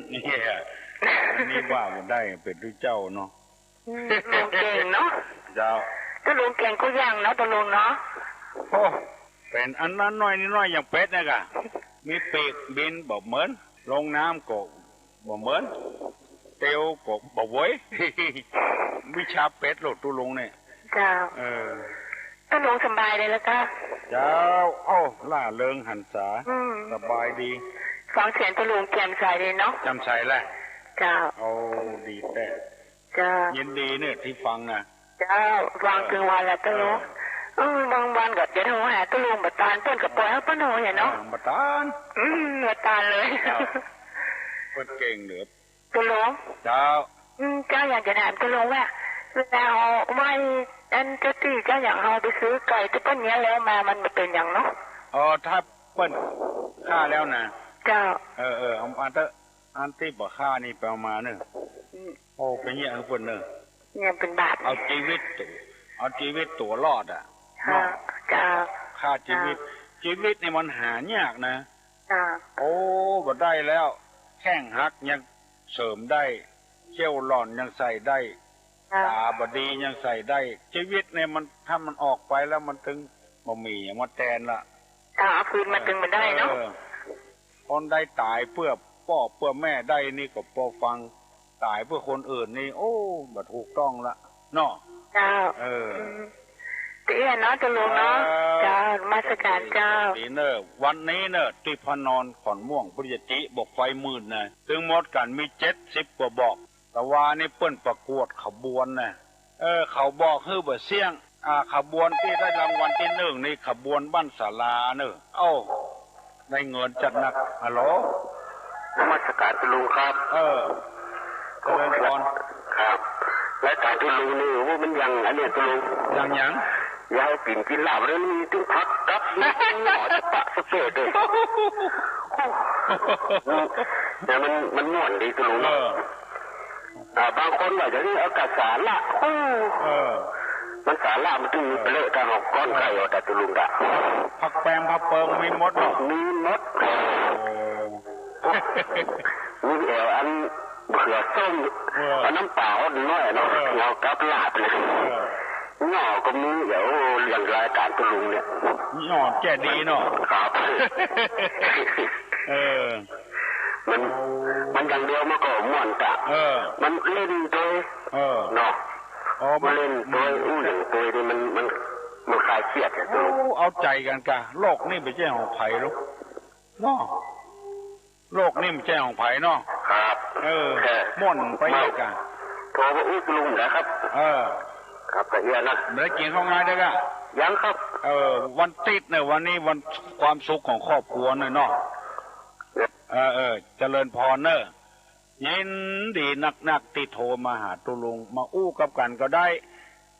เนี่ย อันนี้ว่าบ่ได้ เป๋นตุ๊เจ้าเนาะ อืม ลุงเก่งเนาะ เจ้า ตุ๊ลุงเก่งกู้อย่างเนาะ ตุ๊ลุงเนาะ โอ้ เป๋นอันนั้นน้อยนี่น้อยอย่างเป็ดเนี่ยก่ะ มีปีกบินบ่เหมิน ลงน้ำก็บ่เหมิน เตียวก็บ่โวย วิชาเป็ดโลดตุ๊ลุงเนี่ย เจ้า เออ ตุ๊ลุงสบายเลยละก้า เจ้า โอ้ ร่าเริงหันษา อืม สบายดี ฟังเสียงตุ๊ลุงแจ่มใสดีเนาะ แจ่มใสแหละ เจ้า โอ้ ดีแต๊ เจ้า ยินดีเนี่ยตี้ฟังนะ เจ้า ฟังตึงวันละตุ๊ลุง เออ เออ บางวันก็จะโทรหาตุ๊ลุงบ่ตาน เปิ้นก็ปล่อยหื้อเปิ้นโทรเหียเนาะ เออ บ่ตาน อืม บ่ตานเลย เจ้า เปิ้นเก่งเหลือ ตุ๊ลุง เจ้า อืม เจ้า อยากจะถามตุ๊ลุงว่า เวลาเฮาไหว้อันเจ้าตี้เจ้าหยัง เฮาไปซื้อไก่ตี้เปิ้นเยียะแล้วมา มันบ่เป๋นหยังเนาะ อ๋อ ถ้าเปิ้นฆ่าแล้วนะ เจ้า เออ เออ เอามาเต๊อะ อันตี้บ่ฆ่านี่ไปเอามาเน่อ อืม โอ้ ไปเยียะหื้อเปิ้นเน่อ เยียะเป๋นบาป เอาจีวิตตั๋ว เอาจีวิตตั๋วรอดอะ เนาะ เจ้า ฆ่าจีวิต เจ้า จีวิตนี่มันหายากนะ เจ้า โอ้ บ่ได้แล้ว แข้งหักยังเสริมได้ เขี้ยวหล่อนยังใส่ได้ เจ้า ต๋าบ่ดียังใส่ได้ จีวิตเนี่ยมัน ถ้ามันออกไปแล้วมันตึงบ่มีหยังมาแตนละ เจ้า เอาคืนมาตึงบ่ได้เนาะ เออ คนใดต๋ายเปื้อป้อเปื้อแม่ได้นี่ก็ปอฟัง ต๋ายเปื้อคนอื่นนี่ โอ้ บ่ถูกต้องละเนาะ เจ้า เออ อืม เตี้ยเนาะ ตุ๊ลุงเนาะ เจ้า เจ้า นมัสก๋านเจ้า ดีเน่อ วันนี้เน่อ ตี้พระนอนขอนม่วง ปุริยจิบอกไฟหมื่นนะ ตึงหมดกั๋นมีเจ็ดสิบกว่าบอก ตะวานี่เปิ้นประกวดขบวนนะ เออ เขาบอกหื้อบ่เสี้ยง อ่า ขบวนตี้ได้รางวัลตี้หนึ่งนี่ขบวนบ้านศาลาเน่อ เอ้า ได้เงินจัดหนัก ฮัลโหล นมัสก๋านตุ๊ลุงครับ เออ เจริญพร ครับ รายก๋านตุ๊ลุงนี่ โอ้ มันอย่างอันเนี้ยตุ๊ลุง อย่างหยัง ยายปิ่นกินลาบแล้วมีตึงผักกับ มีตึงหน่อจะปะสะเสดเลย แต่มัน มันม่วนดีตุ๊ลุง เออ อ่า บางคนว่าจะเรียกเอากาสาระ โอ้ เออ มันสาระมันตึงมีเปลือก ถ้าเอาก้อนไก่เอาแต่ตุ๊ลุงกะ ผักแปงผักเปิงมีหมดเนาะ มีหมด โอ้ มีแอ่วอันเขือส้ม เออ เอาน้ำปลาอ้อนน้อยเนาะ เออ เอากับลาบเนี่ย เออ หน่อก็มี เดี๋ยวเลี้ยงรายก๋านตุ๊ลุงเนี่ย หน่อแจ้ดีเนาะ ครับ เออ มัน มันอย่างเดียวมันก็ม่วนกะ เออ มันเล่นโดย เออ เนาะ อ๋อ มัน มันเล่นโดย อู้ อย่างโดยนี่มัน มัน มันคลายเครียดอะ โอ้ ตุ๊ลุง เอาใจ๋กั๋นกะ โลกนี่บ่ใจ้ของใผลูก เนาะ โลกนี่บ่ใจ้ของใผเนาะ ครับ เออ แต่ม่วนไปอีกอะ โทรมาอู้ตุ๊ลุงนะครับ เออ ครับ กะเอี้ยนะ บ่ได้กิ๋นข้าวงายเต๊อะกะ ยังครับ เออ วันติ๊ดเน่อ วันนี้วันความสุขของครอบครัวเน่อเนาะ เออ เออ เจริญพรเน่อ ยินดีนักๆ ตี้โทรมาหาตุ๊ลุง มาอู้กับกั๋นก็ได้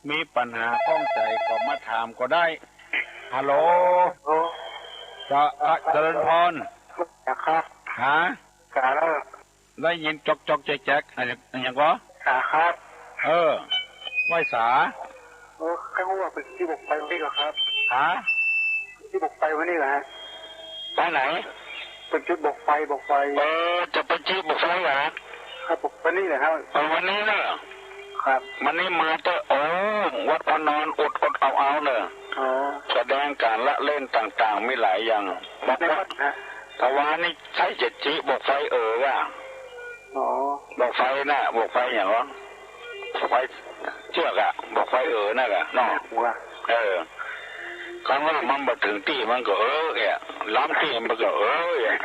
มีปัญหาข้องใจ๋ก็มาถามก็ได้ ฮัลโหล ฮัลโหล จะ อ่ะ เจริญพร ครับ ฮะ กาแล้ว ได้ยินจ๊อกๆ แจ๊กๆ อะหยัง อะหยังก่อ กาครับ เออ ไหว้สา โอ้ ข้าว่าไปจุดบั้งไฟวันนี้ก่อครับ ฮะ จุดบั้งไฟวันนี้เหรอฮะ ไปไหน ไปจุดบั้งไฟ บั้งไฟ เออ จะไปจุดบั้งไฟเหรอ ครับ วันนี้เหรอครับ เออ วันนี้เน่อ ครับ วันนี้มาเต๊อะ โอ้ วัดพระนอน อดๆ เอาๆ เน่อ อ๋อ แสดงก๋านละเล่นต่างๆ มีหลายอย่าง ในวัดฮะ ตะวานี่ใจ้จะจุดบั้งไฟเอ๋ออะ อ๋อ บั้งไฟน่ะ บั้งไฟหยังวะ บั้งไฟเจื้อกอะ บั้งไฟเอ๋อนั่นกะ เนาะ หัว เออ คันว่ามันบ่เถิงตี้มันก็เอ๋อแก ล้ำตี้มันก็เอออะ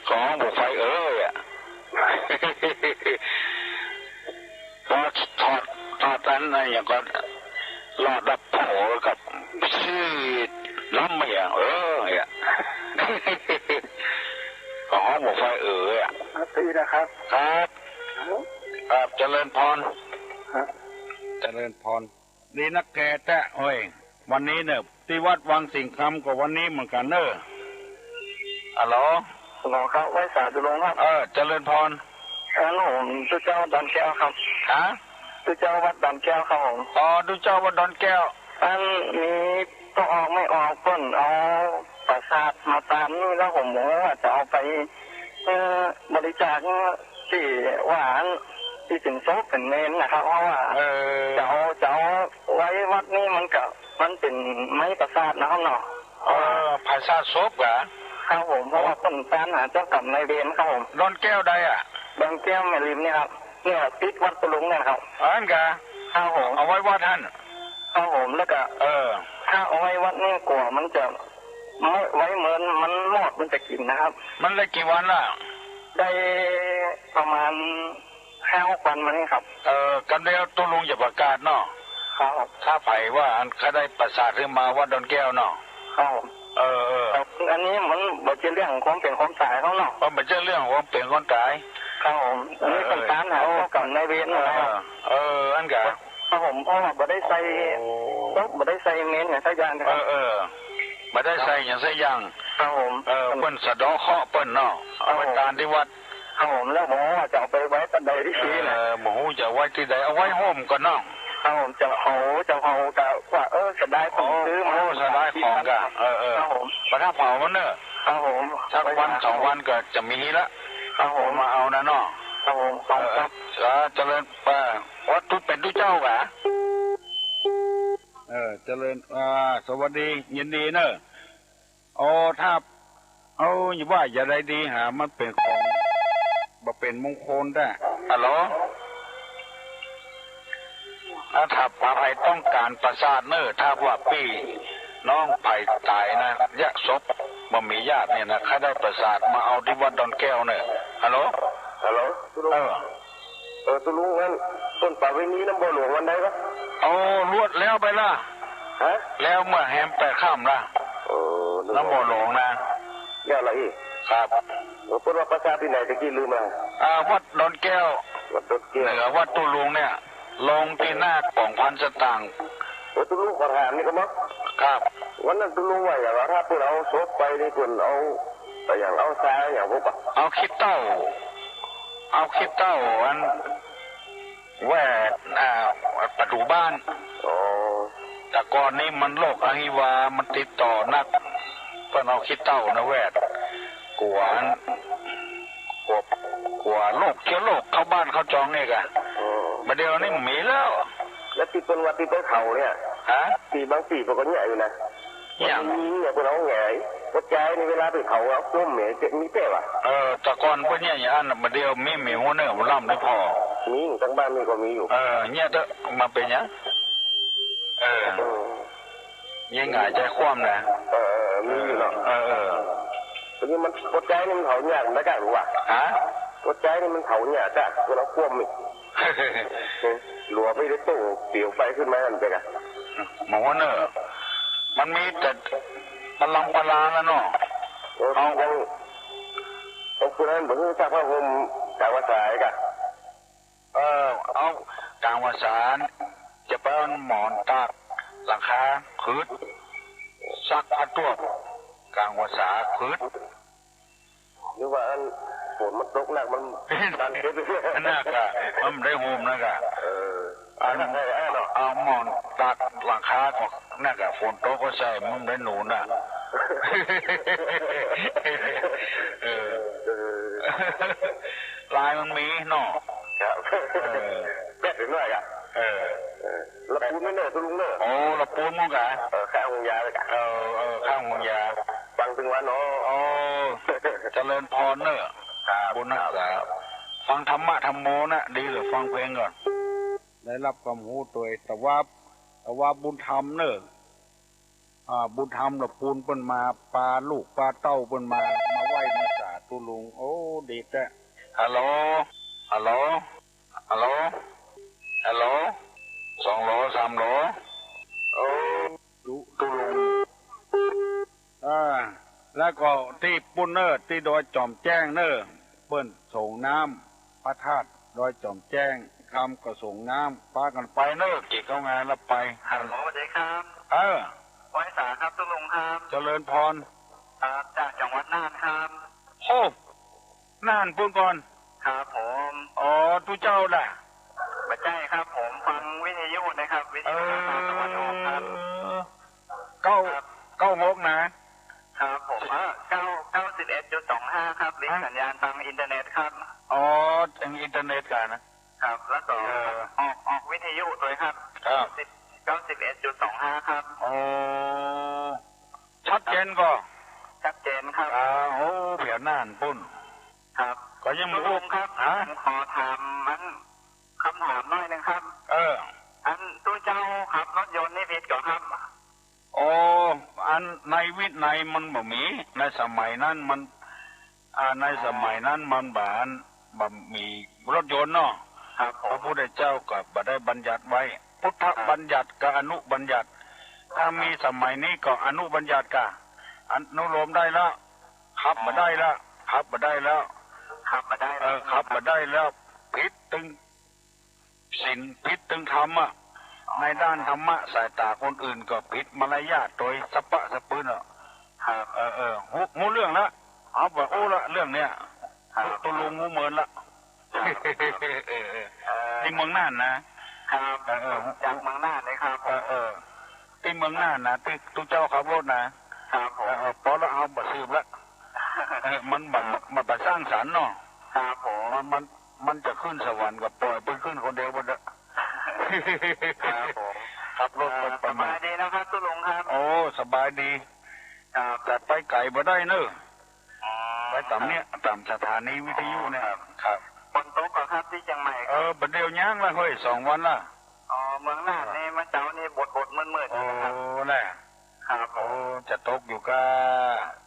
ของบ่ใค่เอออะ พอถอด ถอดอันนั้นอย่างก็หลอดดับโผกับชีดล้ำมาอย่างเอออะ ของบ่ใค่เอออะ ครับ ดีนะครับ ครับ ครับ เจริญพร ครับ เจริญพร ดีนักแก่แต๊ โอ้ย วันนี้เนี่ย ตี้วัดวังสิงห์คำก็วันนี้เหมือนกั๋นเน่อ ฮัลโหล ฮัลโหลครับ ไหว้สาตุ๊ลุงครับ เออ เจริญพร ครับผม ตุ๊เจ้าดอนแก้วครับ ฮะ ตุ๊เจ้าวัดดอนแก้วครับผม อ๋อ ตุ๊เจ้าวัดดอนแก้ว อันนี้ก็ออกไม่ออก เปิ้นเอาปราสาทมาตานนี่ แล้วผมว่าจะเอาไป เอ่อ บริจาคตี้ว่าอันตี้เป๋นศพเป๋นเมนนะครับ เพราะว่า เออ จะเอา จะเอาไว้วัดนี่มันก็ มันเป๋นไม้ปราสาทนะครับเนาะ เออ ปราสาทศพกา ครับผม เพราะว่าเปิ้นตานหาเจ้ากรรมนายเวรครับผม ดอนแก้วใดอะ ดอนแก้วแม่ริมเนี่ยครับ เนี่ยติดวัดตุ๊ลุงเนี่ยครับ อันกา ครับผม เอาไว้วัดหั้น ครับผม แล้วก็ เออ ถ้าเอาไว้วัดนี่กั๋วมันจะ ไม้ ไม้เมินมันมอดมันจะกิ๋นนะครับ มันได้กี่วันละ ได้ประมาณห้าหกวันมานี่ครับ เออ กำเดียวตุ๊ลุงจะประกาศเนาะ ครับ ถ้าใผว่าอันใค่ได้ปราสาทหื้อมาวัดดอนแก้วเนาะ ครับผม เออ เออ ครับ อันนี้มันบ่ใจ้เรื่องความเป๋นความต๋ายเขาเนาะ มันบ่ใจ้เรื่องความเป๋นความต๋าย ครับผม อันนี้ เออ เปิ้นตานหาเจ้ากรรมนายเวรนะครับ เออ เออ อันกา ครับผม เพราะว่าบ่ได้ใส่ โอ้ ศพ บ่ได้ใส่เมนหยังสักอย่างนะ เอ ครับ เออ บ่ได้ใส่หยังสักอย่าง ครับผม เออ เปิ้นสะเดาะเคราะห์เปิ้นเนาะ เอาไว้ตานตี้วัด ครับผม แล้วบ่ฮู้ว่าจะเอาไปไว้ตานใดตี้ เออ นะ บ่ฮู้จะไว้ตี้ใด เอาไว้โฮมก่อนเนาะ ครับผม จะเผา จะเผาก็ว่า เออ เสียดายของซื้อมา โอ้ เสียดายของกา เออ เออ ครับผม บ่ถ้าเผามันเน่อ ครับผม สักวันสองวันก็จะมีละ ครับผม มาเอานะเนาะ ครับผม เออ ครับ เออ เจริญ เออ วัดตุ๊ เป๋นตุ๊เจ้ากา เออ เจริญ อ่า สวัสดี ยินดีเน่อ โอ้ ถ้า เอา อย่าว่าอย่าใดดีหา มันเป๋นของ บ่เป๋นมงคลแต๊ ฮัลโหล ถ้า ถ้าใผต้องก๋านปราสาทเน่อ ถ้าว่าปี้น้องใผต๋ายนะ ยะศพ บ่มีญาติเนี่ยนะ ใค่ได้ปราสาทมาเอาตี้วัดดอนแก้วเน่อ ฮัลโหล ฮัลโหล เออ เออ ตุ๊ลุง อันเปิ้นประเวณีนำบ่อหลวงวันใดก็ โอ้ ลวดแล้วไปละ ฮะ แล้วเมื่อแฮมแปดค่ำละ เออ นำบ่อหลวงนะ แล้วละอี้ ครับ เออ เปิ้นว่าปราสาทตี้ไหนตะกี้ลืมละ อ่า วัดดอนแก้ว วัดดอนแก้ว เหนือวัดตุ๊ลุงเนี่ย ลงตี้หน้ากองพันสตางค์ โอ้ ตุ๊ลุงขอถามนี่ก่อเนาะ ครับ วันนั้นตุ๊ลุงว่าหยังวะ ถ้าเปิ้นเอาศพไปนี่เปิ้นเอา อะหยัง เอาทรายอะหยังพวกปะ เอาขี้เถ้า เอาขี้เถ้าอันแหวด อ่า ประตู๋บ้าน อ๋อ แต่ก่อนนี้มันโรคอหิวา มันติดต่อนัก เปิ้นเอาขี้เถ้านะแหวด กั๋วอัน กั๋ว กั๋วโรค เจื้อโรคเข้าบ้านเข้าจองนี่กา อ๋อ บ่าเดี่ยวนี้บ่มีแล้ว แล้วตี้เปิ้นว่าตี้ไปเผาเนี่ย ฮะ ตี้บางตี้เปิ้นก็เยียะอยู่นะ เยียะ มันมีเนี่ย เปิ้นเอาหงาย ปอดจายนี่เวลาไปเผาเอาก้มเนี่ย จะมีแต๊วะ เออ แต่ก่อนเปิ้นเยียะอย่างอั้นน่ะ บ่าเดี่ยวมี มีหัวเน่อหัวล่ำได้ผ่อ มี ตังบ้านนี่ก็มีอยู่ เออ เยียะเต๊อะ บ่าเป๋นหยัง เออ เออ เยียะหงายจายคว่ำนะ เออ เออ มีอยู่เนาะ เออ เออ ตี้นี้มันปอดจายนี่มันเผายากนะกา ฮู้วะ ฮะ ปอดจายนี่มันเผายากกา เปิ้นเอาก้มนี่ หลัวไปได้โต้เปลวไฟขึ้นมาหั้นไปกะ หมอเน่อ มันมีแต่ปะลังปะลาแล้วเนาะ เออ เอา ยัง เอาผู้นั้นบ่ฮู้ซักผ้าห่มกลางพรรษาอีกอะ เออ เอากลางพรรษา จะไปเอาหมอนตากหลังคา คืด ซักผ้าตวบ กลางพรรษา คืด หรือว่าอันฝนมันตกหนักมันดันเก็บ หนักอะ มันบ่ได้ห่มนักอะ เออ อัน หนักได้แล้วเนาะ เอาหมอนตากหลังคาก็หนักอะ ฝนตกก็ใส่ มันบ่ได้หนุนอะ เออ เออ ลายมันมีเนาะ ครับ เออ แป๊บเดียวหน่อยอะ เออ เออ ละปูนไม่เน่อ ตุ๊ลุงเน่อ โอ้ ละปูนมึงกะ เออ ข้างโฮงยาเลยกะ เออ เออ ข้างโฮงยา ฟังตึงวันเนาะ โอ้ เจริญพรเน่อ ครับ บุญรักษา ครับ ฟังธรรมะธัมโมนะ ดีกว่าฟังเพลงก่อน ได้ฮับความฮู้โตย ตะวา ตะวาบุญธรรมเน่อ อ่า บุญธรรมละปูนเปิ้นมา ปาลูกปาเต้าเปิ้นมา มาไหว้มาสาตุ๊ลุง โอ้ ดีแต๊ ฮัลโหล ฮัลโหล ฮัลโหล ฮัลโหล สองโหล สามโหล โอ้ ตุ๊ ตุ๊ลุง อ่า แล้วก็ตี้ปุ้นเน่อ ตี้ดอยจ๋อมแจ้งเน่อ เปิ้นสรงน้ำพระธาตุดอยจ๋อมแจ้ง คำก็สรงน้ำ ปากั๋นไปเน่อ เก็บเข้างานแล้วไป ฮัลโหล สวัสดีครับ เออ ไหว้สาครับตุ๊ลุงครับ เจริญพร ครับ จากจังหวัดน่านครับ โอ้ น่านปุ้นก่อ ครับผม อ๋อ ตุ๊เจ้าล่ะ บ่ใจ้ครับ ผมฟังวิทยุนะครับ วิทยุ เออ ภาคตะวันออกครับ เก้า ครับ เก้าหกนะ ครับผม เออ เก้า เก้าสิบเอ็ดจุดสองห้าครับ ลิงก์ ฮะ สัญญาณตางอินเทอร์เน็ตครับ อ๋อ ตางอินเทอร์เน็ตกั๋นนะ ครับ แล้วก็ เออ ออก ออกวิทยุตวยครับ ครับ สิบ เก้าสิบเอ็ดจุดสองห้าครับ อ๋อ ชัดเจนก่อ ชัดเจนครับ อ่า โอ้ แผวน่านปุ้น ครับ ก็ยังบ่ฮู้ ตุ๊ลุงครับ ฮะ ผมขอถามมัน คำถามหน้อยนึ่งครับ เออ อันตุ๊เจ้าขับรถยนต์นี่ผิดก่อครับ โอ้ อันในวินัยมันบ่มี ในสมัยนั้นมัน อ่า ในสมัยนั้นมันบ่ บ่มีรถยนต์เนาะ ครับผม พระพุทธเจ้าก็บ่ได้บัญญัติไว้ พุทธบัญญัติกับอนุบัญญัติ ถ้ามีสมัยนี้ก็อนุบัญญัติกะ อนุโลมได้แล้ว ขับบ่ได้แล้ว ขับบ่ได้แล้ว ขับบ่ได้แล้ว เออ ขับบ่ได้แล้ว ผิดตึง ศีล ผิดตึงธรรมอะ ในด้านธรรมะ สายต๋าคนอื่นก็ผิดมารยาทโดยสะปะสะปืนอะ ครับ เออ เออ ฮู้ ฮู้เรื่องละ เอาบ่อู้ละ เรื่องเนี้ย ครับ ตุ๊ลุงฮู้เมินละ ครับ เออ เออ เออ ตี้เมืองน่านนะ ครับ เออ เออ จากเมืองน่านเลยครับ เออ เออ ตี้เมืองน่านนะ ตี้ตุ๊เจ้าขับรถนะ ครับผม เออ เออ ปอละ เอาบ่สืบละ เออ มันบ่ ครับ มันบ่สร้างสรรค์เนาะ ครับผม มัน มัน มันจะขึ้นสวรรค์ก็ปล่อยเปิ้นขึ้นคนเดียวเปิ้นเถอะ ครับผม ขับรถไป เอ่อ ไปมา สบายดีนะครับตุ๊ลุงครับ โอ้ สบายดี ครับ แต่ไปไก๋บ่ได้เน่อ อ๋อ ไปต๋ามเนี่ย ครับ ต๋ามสถานีวิทยุเนี่ย อ๋อ ครับ ครับ ฝนตกก่อครับตี้เจียงใหม่ครับ เออ บ่าเดี่ยวยังละเฮ้ย สองวันละ อ๋อ เมืองน่านนี่เมื่อเจ๊านี่บดๆ มืดๆ อยู่นะครับ โอ้ แหละ ครับผม โอ้ จะตกอยู่ก้า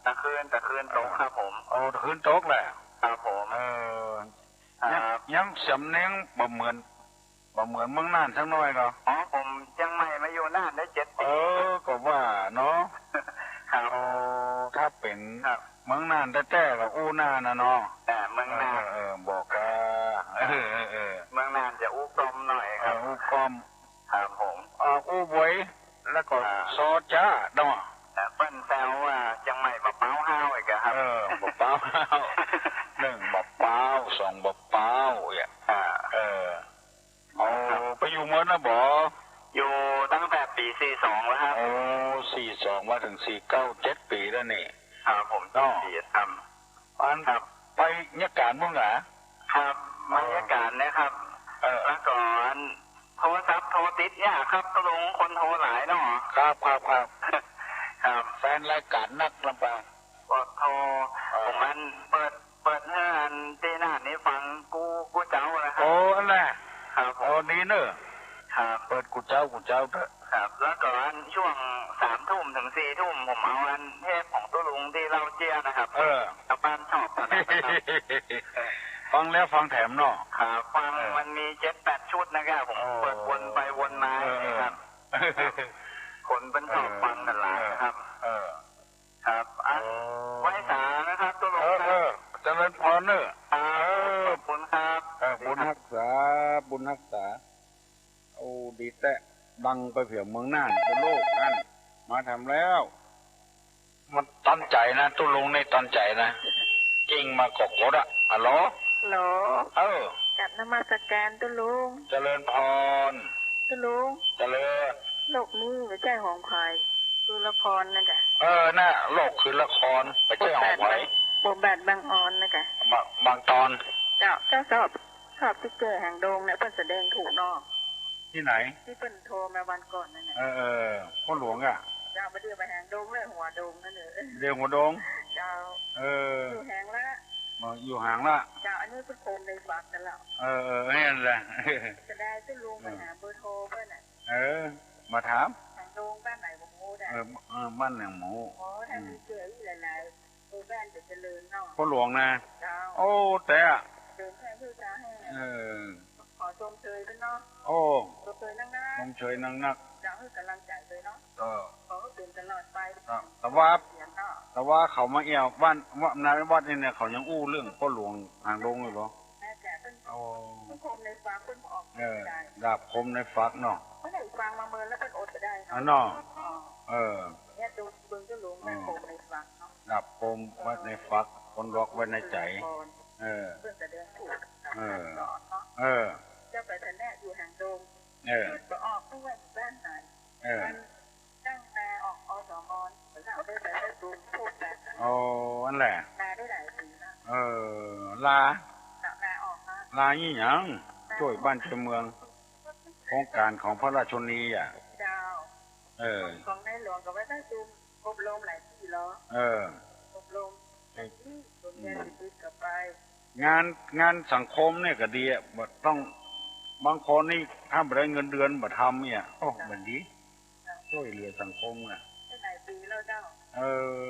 ตะคืน ตะคืนตกครับผม โอ้ ตะคืนตกแหละ ครับผม เออ ครับ ยัง ยังสำเนียงบ่เหมือน บ่เหมือนเมืองน่านสักหน้อยก่อ อ๋อ ผมเจียงใหม่มาอยู่น่านได้เจ็ดปี๋ เออ ก็ว่าเนาะ ครับ โอ้ ถ้าเป๋น ครับ เมืองน่านแต๊ๆ ก็อู้น่านน่ะเนาะ อ่า เมืองน่าน เออ เออ บอกก้า เออ เออ เออ เมืองน่านจะอู้กล่อมหน่อยครับ เออ อู้กล่อม ครับผม อ่า อู้บวย แล้วก็ อ่า ซอจ๊ะเนาะ อ่า เปิ้นแซวว่าเจียงใหม่บ่าป๊าวห้าวอีกอะครับ เออ บ่าป๊าวห้าว นึ่งบ่าป๊าว สองบ่าป๊าว อย่างเงี้ย อ่า เออ อ๋อ ครับ ไปอยู่เมินแล้วบ่ อยู่ตั้งแต่ปี๋สี่สองแล้วครับ โอ้ สี่สองมาเถิงสี่เก้า เจ็ดปี๋แล้วนี่ ครับผม เนาะ เจ็ดปี๋ครับ อัน ครับ ไปเยียะก๋านปุ้นหนา ครับ มาเยียะก๋านเนี่ยครับ เออ แล้วก็อันโทรศัพท์โทรติดยากครับ ตุ๊ลุง คนโทรหลายเนาะ ครับ ครับ ครับ ครับ แฟนรายก๋านนักลำปาง ก็โทร เออ ผมอันเปิด เปิดหื้ออันตี้น่านนี่ฟังกู้ กู้เจ๊านะครับ โอ้ อันแหละ ครับผม โอ้ ดีเน่อ ครับ เปิดกู้เจ๊า กู้เจ๊าเต๊อะ ครับ แล้วก็อันช่วงสามทุ่มเถิงสี่ทุ่ม ผมเอาอันเทปของตุ๊ลุงตี้เล่าเจี้ยนะครับ เออ เจ้าบ้านชอบนะครับ ฟังแล้วฟังแถมเนาะ ครับ ฟัง เออ มันมีเจ็ดแปดชุดนะครับ ผม โอ้ เปิดวนไปวนมา เออ นะครับ คนเปิ้นชอบฟังกั๋นหลายนะครับ เออ ครับ อัน โอ้ ไหว้สานะครับ ตุ๊ลุง เออ ครับ เออ เจริญพรเน่อ ครับ เออ ขอบคุณครับ เออ บุญฮักษา บุญฮักษา โอ้ ดีแต๊ ดังไปเผียเมืองน่าน ทั่วโลกนั่น มาแถมแล้ว มันตันใจ๋นะ ตุ๊ลุงนี่ตันใจ๋นะ กิ้งมาก็กดอะ ฮัลโหล ฮัลโหล เออ กราบนมัสการตุ๊ลุง เจริญพร ตุ๊ลุง เจริญ โลกนี้บ่ใจ้ของใผ คือละครนะจ๊ะ เออ น่ะ โลกคือละคร บ่ใจ้ของใผ บทบาทบัง บทบาทบังออนนะจ๊ะ บาง บางตอน เจ้า เจ้าชอบ ชอบตี้แก้หางดงเนี่ย เปิ้นแสดงถูกเนาะ ตี้ไหน ตี้เปิ้นโทรมาวันก่อนนั่นน่ะ เออ เออ พ่อหลวงอะ เจ้า บ่าเดี่ยวไปหางดงเลย หัวดงนั่นเน่อ เดี่ยวหัวดง เจ้า เออ อยู่แหงละ มาอยู่แหงละ เจ้า อันนี้เปิ้นโทรในบัตรนั่นแหละ เออ เออ นั่นแหละ จะได้ตุ๊ลุงไปหาเบอร์โทรเปิ้นน่ะ เออ มาถาม หางดงบ้านไหนบ่ฮู้น่ะ เออ เออ นะ เจ้า โอ้ แต่ เดินแค่เพื่อจะให้ เออ ขอชมเชยด้วยเนาะ โอ้ ชมเชยนักๆ ชมเชยนักๆ เจ้า หื้อกำลังใจ๋ด้วยเนาะ เออ ขอหื้อเป๋นตลอดไป เออ แต่ว่า เสียงเนาะ แต่ว่าเขามาแอ่วบ้าน ว่า ในวัดนี่เนี่ย เขายังอู้เรื่องป้อหลวงหางดงอยู่บ่ แม่แก่เปิ้น โอ้ เปิ้นคมในฝัก เปิ้นออก เออ ใจ๋ ดาบคมในฝักเนาะ เปิ้นได้ฟังมาเมินแล้วเปิ้นอดบ่ได้เนาะ อ๋อเนาะ อ๋อ เออ เนี่ยดูเบิ่งเจ้าหลวง แม่ อ๋อ คมในฝักเนาะ ดาบคมไว้ในฝัก คนล็อกไว้ในใจ๋ เออ เปิ้นแสดงถูก เออ สอนเนาะ เออ เจ้าไปแถวเนี้ยอยู่หางดง เออ บ่ออกด้วยบ้านไหน เออ มันตั้งนาออก อสม. แล้วเอาไปใส่ใต้ตูมพูดกัน โอ้ อันแหละ นาได้หลายปีแล้ว เออ ลา นาออกนะ ลาอี้หยัง นา จ้วยบ้านจ้วยเมือง โครงก๋านของพระราชชนนีอ่ะ เจ้า เออ ของในหลวงก็ไว้ใต้ตูม อบรมหลายปีแล้ว เออ อบรมหลายปี คนเรียนติดกับไป งาน งานสังคมเนี่ยก็ดีอะ บ่ต้อง บางคนนี่ถ้าบ่ได้เงินเดือนบ่ทำเนี่ย โอ้ บ่ดี จ้ะ จ้วยเหลือสังคมน่ะ ได้หลายปีแล้วเจ้า เอ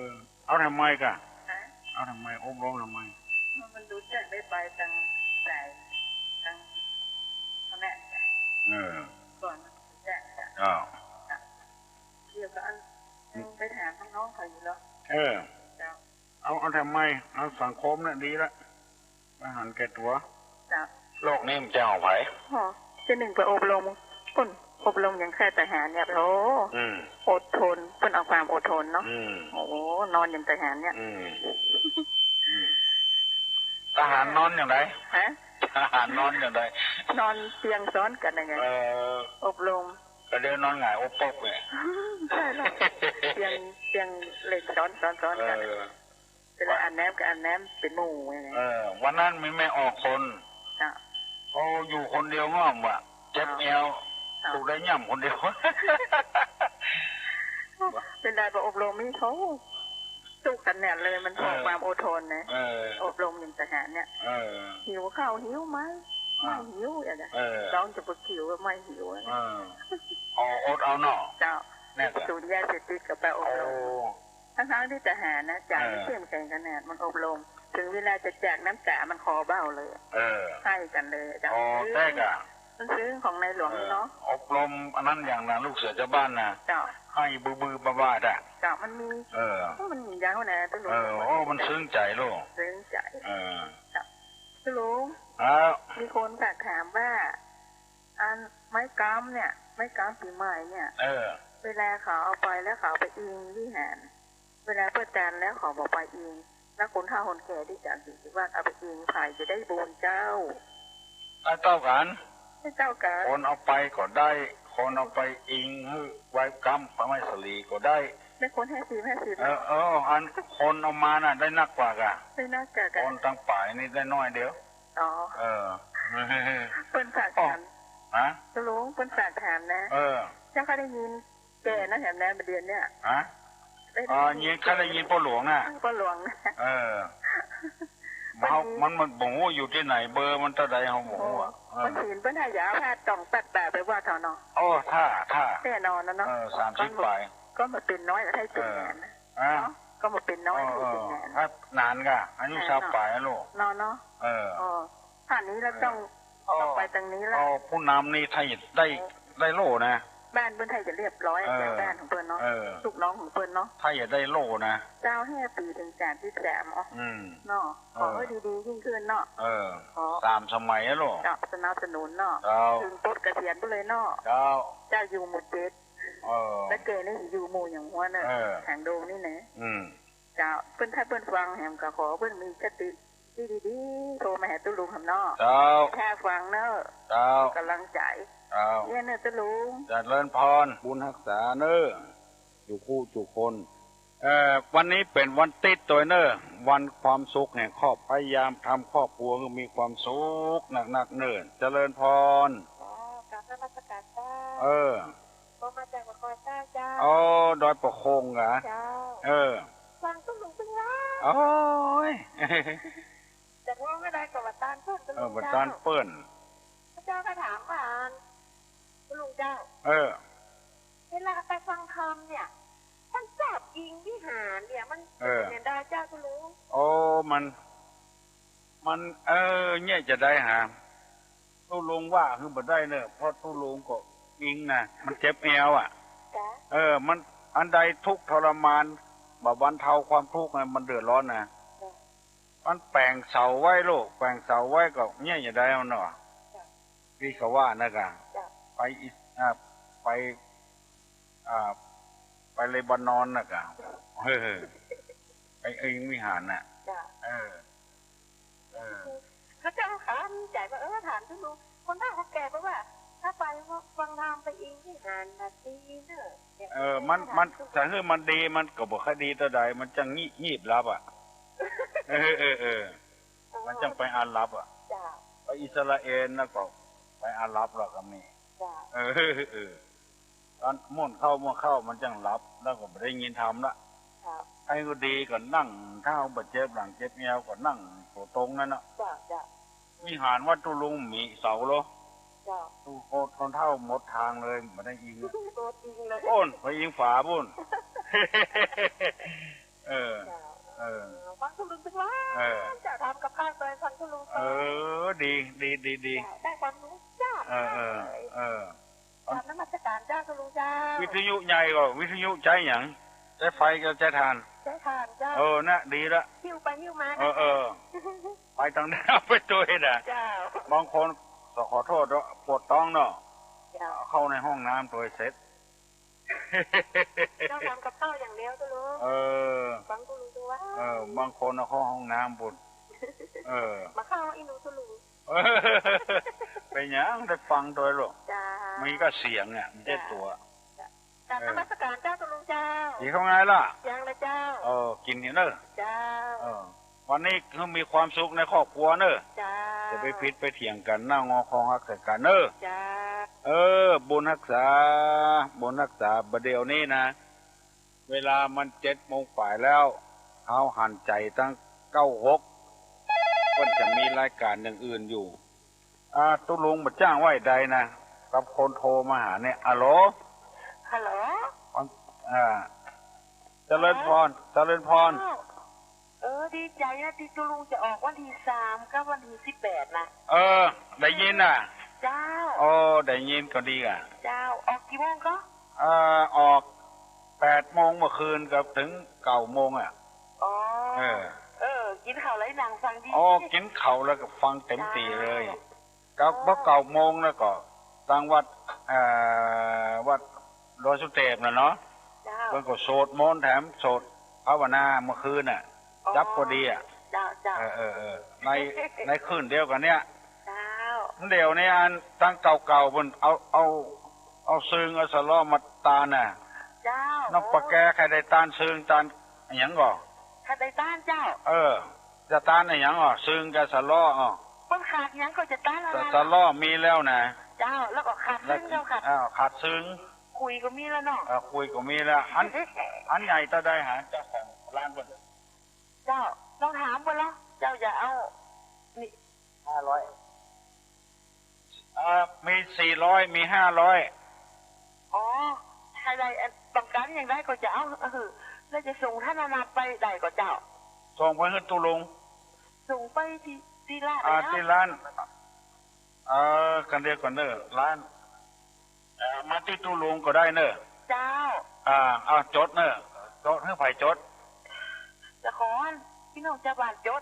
อ เอาทำไมกะ ฮะ เอาทำไม อบรมทำไม มันรู้จักได้ไปตังสาย ตังนั่นแหละ เออ ก่อนมันรู้จักจ้ะ อ้าว จ้ะ เดี๋ยวก็อัน อืม ไปถามน้องๆเขาอยู่แล้ว เออ เจ้า เอา เอาทำไม เอาสังคมน่ะดีละ บ่หันแก่ตั๋ว เจ้า โลกนี้มันจะเอาใผ อ๋อ เจ้าหนึ่งไปอบรม ปุ้น อบรมอย่างค่ายทหารเนี่ย โอ้ อืม อดทน เปิ้นเอาความอดทนเนาะ อืม โอ้ นอนอย่างทหารเนี่ย อืม อืม ทหารนอนอย่างไร ฮะ ทหารนอนอย่างไร นอนเตียงซ้อนกั๋นยังไง เออ อบรม ก็เดี๋ยวนอนหงายอกปกเนี่ย ใช่แล้ว เตียง เตียงเหล็กซ้อน ซ้อน ซ้อนกั๋น เออ เวลาอาบน้ำก็อาบน้ำเป๋นหมู่ไง เออ วันนั้นมีแม่ออกคน จ้ะ โอ้ อยู่คนเดียวง่อมว่ะ เจ็บแอว จ้ะ ถูกได้ย่ำคนเดียว เวลาไปอบรมนี่เขาสู้กันเนี่ยเลย มัน เออ ความอดทนนะ เออ อบรมอย่างทหารเนี่ย เออ หิวข้าวหิวไหม อ่ะ ไม่หิวอย่างเงี้ย เออ ร้องจะปวดหิวก็ไม่หิว เออ เอาอดเอาเนาะ เจ้า เนี่ย สูบยาเสพติดก็ไปอบรม โอ้ ทั้งๆที่ทหารนะ จ๋า เออ เข้มแข็งขนาดมันอบรม ถึงเวลาจะจากน้ำต๋ามันคลอเบ้าเลย เออ ไห้กั๋นเลย เจ้า อ๋อ แต๊กะ มันซึ้งของในหลวง เออ เนาะ อบรมอันนั้นอย่างนะ ลูกเสือเจ้าบ้านนะ เจ้า ไห้บื้อๆบ้าๆ อ่ะ เจ้า มันมี เออ มันมีอย่างหั้นนะ เจ้าหลวง เออ โอ้ มันซึ้งใจ๋ลูก ซึ้งใจ๋ เออ เจ้า เจ้าหลวง ครับ มีคนฝากถามว่า อันไม้ก๊ำเนี่ย ไม้ก๊ำปี๋ใหม่เนี่ย เออ เวลาเขาเอาไปแล้วเขาเอาไปอิงวิหาร เวลาเปิ้นจันแล้วเขาบ่ไปอิง แล้วคนเฒ่าคนแก่ตี้จันสิว่าเอาไปอิงใผจะได้บุญเจ้า ได้เต้ากั๋น ได้เต้ากั๋น คนเอาไปก็ได้ คนเอาไปอิงหื้อไว้ก๊ำพระไม้สาลีก็ได้ ได้คนห้าสิบห้าสิบ เออ เออ อันคนเอามาน่ะได้นักกว่ากะ ได้นักกว่ากะ คนตังป๋ายนี่ได้น้อยเดียว อ๋อ เออ เปิ้นฝากถาม ฮะ เจ้าหลวง เปิ้นฝากถามนะ เออ เจ้าข้าได้ยิน แก่นะแถมนะ บ่าเดี่ยวเนี่ย ฮะ ได้ยิน อ๋อ ยิน ข้าได้ยินป้อหลวงน่ะ ป้อหลวงนะ เออ มัน มัน มันบ่ฮู้อยู่ตี้ไหน เบอร์มันเต้าใดเฮาบ่ฮู้อะ เออ มันเห็นเปิ้นให้ยาพาดต้องตัดตาไปว่าเถาะเนาะ โอ้ ถ้า ถ้า แน่นอนนะเนาะ เออ สามสิบป๋าย ก็มาเป๋นน้อยก็ให้เป๋นนานนะ เออ ฮะ เนาะ ก็มาเป๋นน้อย เออ ให้เป๋นนาน เออ ครับ นานกะ อายุ เออ ซาวป๋ายอะลูก เนาะ เนาะ เออ อ๋อ ถ้านี้เราต้อง เออ ต้องไปตางนี้ละ เออ ผู้นำนี่ถ้าได้ ได้โล่นะ บ้านเปิ้นถ้าจะเรียบร้อย เออ บ้านของเปิ้นเนาะ เออ ลูกน้องของเปิ้นเนาะ ถ้าจะได้โล่นะ ซาวห้าปี๋เถิงสามสิบสาม อ๋อ อืม เนาะ เออ ขอหื้อดีๆ ยิ่งขึ้นเนาะ เออ ขอ สามสมัยอะลูก เจ้า สนับสนุนเนาะ เจ้า เถิงปลดเกษียณไปเลยเนาะ เจ้า เจ้าอยู่หมู่เจ็ด เออ แล้วแกนี่อยู่หมู่อย่างหั้นเน่อ เออ หางดงนี่นะ อืม เจ้า เปิ้น ถ้าเปิ้นฟังแหมก็ขอเปิ้นมีสติ ดีๆ โทรมาหาตุ๊ลุงแหมเนาะ เจ้า ถ้าฟังเนาะ เจ้า กำลังใจ๋ เจ้า เนี่ยเนาะตุ๊ลุง เจริญพร บุญฮักษาเนาะ จุคู่จุคน เอ่อ วันนี้เป๋นวันติ๊ดตวยเนาะ วันความสุขแห่งครอบ พยายามทำครอบครัวหื้อมีความสุขนักๆ เนาะ เจริญพร อ๋อ กราบนมัสการเจ้า เออ โทรมาจากนครใต้เจ้า อ๋อ ดอยปะโคงกะ เจ้า เออ ฟังตุ๊ลุงตึงว่า โอ้ย จะว่าไม่ได้กับว่าต้านเปิ้น เออ ตุ๊ลุง ว่าต้านเปิ้น เจ้า พระเจ้าก็ถามว่า ตุ๊ลุงเจ้า เออ เวลาไปฟังธรรมเนี่ย มันจับอิงวิหารเนี่ย มัน เออ เป๋นได้เจ้าตุ๊ลุง โอ้ มัน มัน เออ เนี่ยจะได้หา ตุ๊ลุงว่าคือบ่ได้เน่อ เพราะตุ๊ลุงก็อิงนะ มันเจ็บแอวอะ จ๊ะ เออ มันอันใดทุกข์ทรมาน บ่บรรเทาความทุกข์นะ มันเดือดร้อนนะ จ๊ะ มันแป๋งเสาไว้ลูก แป๋งเสาไว้ก็เนี่ยจะได้มันเนาะ จ๊ะ ตี้เขาว่านะกะ จ๊ะ ไปอิส- อ่า ไป อ่า ไปเลบานอนนะกะ เออ ไปอิงวิหารน่ะ จ๊ะ เออ เออ เขาเจ้าก็มีใจ๋ว่า เออ ถามตุ๊ลุง คนเฒ่าคนแก่บอกว่า ถ้าไปวังทามไปอิงวิหารน่ะดีเน่อ เออ มัน มัน ถ้าถามตุ๊ลุง จะหื้อมันดี มันก็บ่ค่อยดีเต้าใด มันจั่งงีบ งีบหลับอะ เออ เออ เออ เออ มันจั่งไปอาหรับอะ จ้ะ ไปอิสราเอลแล้วก็ไปอาหรับแล้วก็มี จ้ะ เออ เออ ตอนม่วนเข้า ม่วนเข้า มันจั่งหลับ แล้วก็บ่ได้ยินธรรมละ ครับ ใผก็ดีก็นั่ง ถ้าบ่เจ็บหลังเจ็บแอวก็นั่งตั๋วตรงนั้นน่ะ จ้ะ จ้ะ วิหารวัดตุ๊ลุงมีเสาเหรอ จ้ะ ตุ๊โคตรคนเฒ่าหมดทางเลย บ่ได้อิงอะ ตัวจริงเลย โอ้น ไปอิงฝาปุ้น เออ จ้ะ เออ ฟังตุ๊ลุงตึงว่า เออ จะทำกับข้าวไปฟังตุ๊ลุงไป เออ ดี ดี ดี ดี จ้ะ ได้ความรู้จ้ะ เออ เออ เออ กราบนมัสการเจ้าตุ๊ลุงเจ้า วิทยุใหญ่ก็วิทยุใจ๊หยัง ใจ๊ไฟกับใจ๊ถ่าน ใจ๊ถ่านเจ้า เออ น่ะ ดีละ หิ้วไปหิ้วมา เออ เออ ไปตางใดเอาไปตวยน่ะ เจ้า บางคน ขอโทษเนาะ ปวดต๊องเนาะ เจ้า เข้าในห้องน้ำตวยเสร็จ เจ้าทำกับข้าวอย่างเดียวตุ๊ลุง เออ ฟังตุ๊ลุงตึงว่า เออ บางคนเอาเข้าห้องน้ำปุ้น เออ มาเข้าอีหนูตุ๊ลุง เออ เป๋นหยัง ได้ฟังตวยลูก จ้า มีก็เสียงเนี่ย มันใจ้ตั๋ว จ้ะ กราบนมัสการเจ้าตุ๊ลุงเจ้า กิ๋นข้าวไงล่ะ ยังละเจ้า เออ กิ๋นเถอะเน่อ เจ้า เออ วันนี้คือมีความสุขในครอบครัวเน่อ จ้า จะไปผิดไปเถียงกั๋น นั่งงอคองฮักใส่กั๋นเน่อ จ้า เออ บุญฮักษา บุญฮักษา บ่าเดี่ยวนี้นะ เวลามันเจ็ดโมงป๋ายแล้ว เฮาหันใจ๋ตั้งเก้าหก เปิ้นจะมีรายก๋านอย่างอื่นอยู่ อ่า ตุ๊ลุงบ่าจ้างไว้ใดนะ กับคนโทรมาหาเนี่ย อะโหล ฮัลโหล อ่า เจริญพร เจริญพร อ้าว เออ ดีใจ๋นะ ตี้ตุ๊ลุงจะออกวันตี้สามกับวันตี้สิบแปดนะ เออ ได้ยินน่ะ เจ้า โอ้ ได้ยินก็ดีอ่ะ เจ้า ออกกี่โมงก็ เอ่อ ออกแปดโมงเมื่อคืนก็เถิงเก้าโมงอ่ะ อ๋อ เออ เออ กิ๋นข้าวแล้วนั่งฟังดี อ๋อ กิ๋นข้าวแล้วก็ฟังเต็มตี้เลย เจ้า ก็พอเก้าโมงแล้วก็ตางวัด เอ่อ วัดดอยสุเตพน่ะเนาะ เจ้า เปิ้นก็สวดมนต์แถมสวดภาวนาเมื่อคืนน่ะ อ๋อ จับพอดีอ่ะ เจ้า เจ้า เออ เออ เออ ใน ในคืนเดียวกั๋นเนี่ย เจ้า เดี๋ยวนี้อันตังเก่าๆ เปิ้นเอา เอา เอาซืงเอาสะเลาะมาตานน่ะ เจ้า น้องปะแกใค่ได้ตานซืงตานอะหยังก่อ ใค่ได้ตานเจ้า เออ จะตานอะหยังก่อ ซืงกับสะเลาะอ่ะ เปิ้นขาดหยังก็จะตานอันนั้น สะเลาะมีแล้วนะ เจ้า แล้วก็ขาดซืงเจ้าค่ะ อ้าว ขาดซืง ขุยก็มีแล้วเนาะ เออ ขุยก็มีแล้ว อัน อันใหญ่เต้าใดหาเจ้าของร้านเปิ้น เจ้า ลองถามเปิ้นลอ เจ้าจะเอา นี่ ห้าร้อย เอ่อ มีสี่ร้อย มีห้าร้อย อ๋อ ใค่ได้ เอ่อ ต้องก๋านอย่างใดก็จะเอา เออ แล้วจะส่งธนบัตรไปได้ก่อเจ้า ส่งไปหื้อตุ๊ลุง ส่งไปตี้ ตี้ร้าน อ่า แล้ว ตี้ร้าน เอ่อ กั๋นเดียวก่อนเน่อ ร้าน เอ่อ มาตี้ตุ๊ลุงก็ได้เน่อ เจ้า อ่า เอาจดเน่อ จด หื้อใผจด จะขอปี้น้องจาวบ้านจด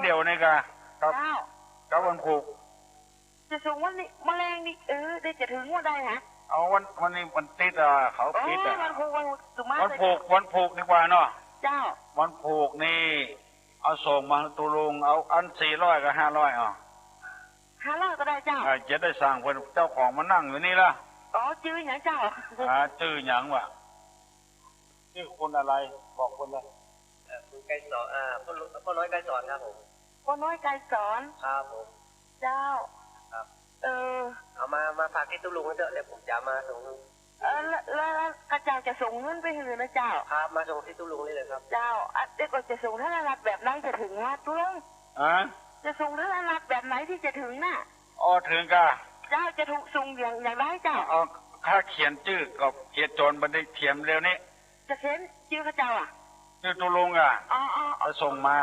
เดี๋ยวนี้ก่ะ ครับ เจ้า ครับ วันพูก จะส่งวันนี้ มะแลงนี่ เออ ได้จะเถิงวันใดฮะ เอาวัน วันนี้วันติ๊ดอ่ะ เขาปิดอ่ะ เออ วันพูก วันพูก สุมา วันพูก วันพูกดีกว่าเนาะ เจ้า วันพูกนี่ เอาส่งมาตุ๊ลุง เอาอันสี่ร้อยกับห้าร้อย เอา ห้าร้อยก็ได้เจ้า อ่า จะได้สั่งเปิ้น เจ้าของมานั่งอยู่นี่ละ อ๋อ จื้อหยังเจ้า อ่า จื้อหยังวะ จื้อคุณอะไร บอกเปิ้นเลย เอ่อ คุณไกรสอน อ่า ป้อลุ- ป้อน้อยไกรสอนครับผม ป้อน้อยไกรสอน ครับผม เจ้า ครับ เออ เอามา มาฝากตี้ตุ๊ลุงเต๊อะ เดี๋ยวผมจะเอามาส่ง เออ แล้ว แล้ว แล้วข้าเจ้าจะส่งเงินไปหื้อนะเจ้า ครับ มาส่งตี้ตุ๊ลุงได้เลยครับ เจ้า อ่ะ เดี๋ยวก่อน จะส่งธนบัตรแบบไหนจะเถิงฮะตุ๊ลุง ฮะ จะส่งธนบัตรแบบไหนตี้จะเถิงน่ะ อ๋อ เถิงก่ะ เจ้า จะถูกส่งอย่าง อย่างใดเจ้า เอา ข้าเขียนจื้อกับเขียนจดบันทึกเขียนเดี๋ยวนี้ จะเขียนจื้อข้าเจ้าอ่ะ จื้อตุ๊ลุงอ่ะ อ๋อ อ๋อ เอาส่งมา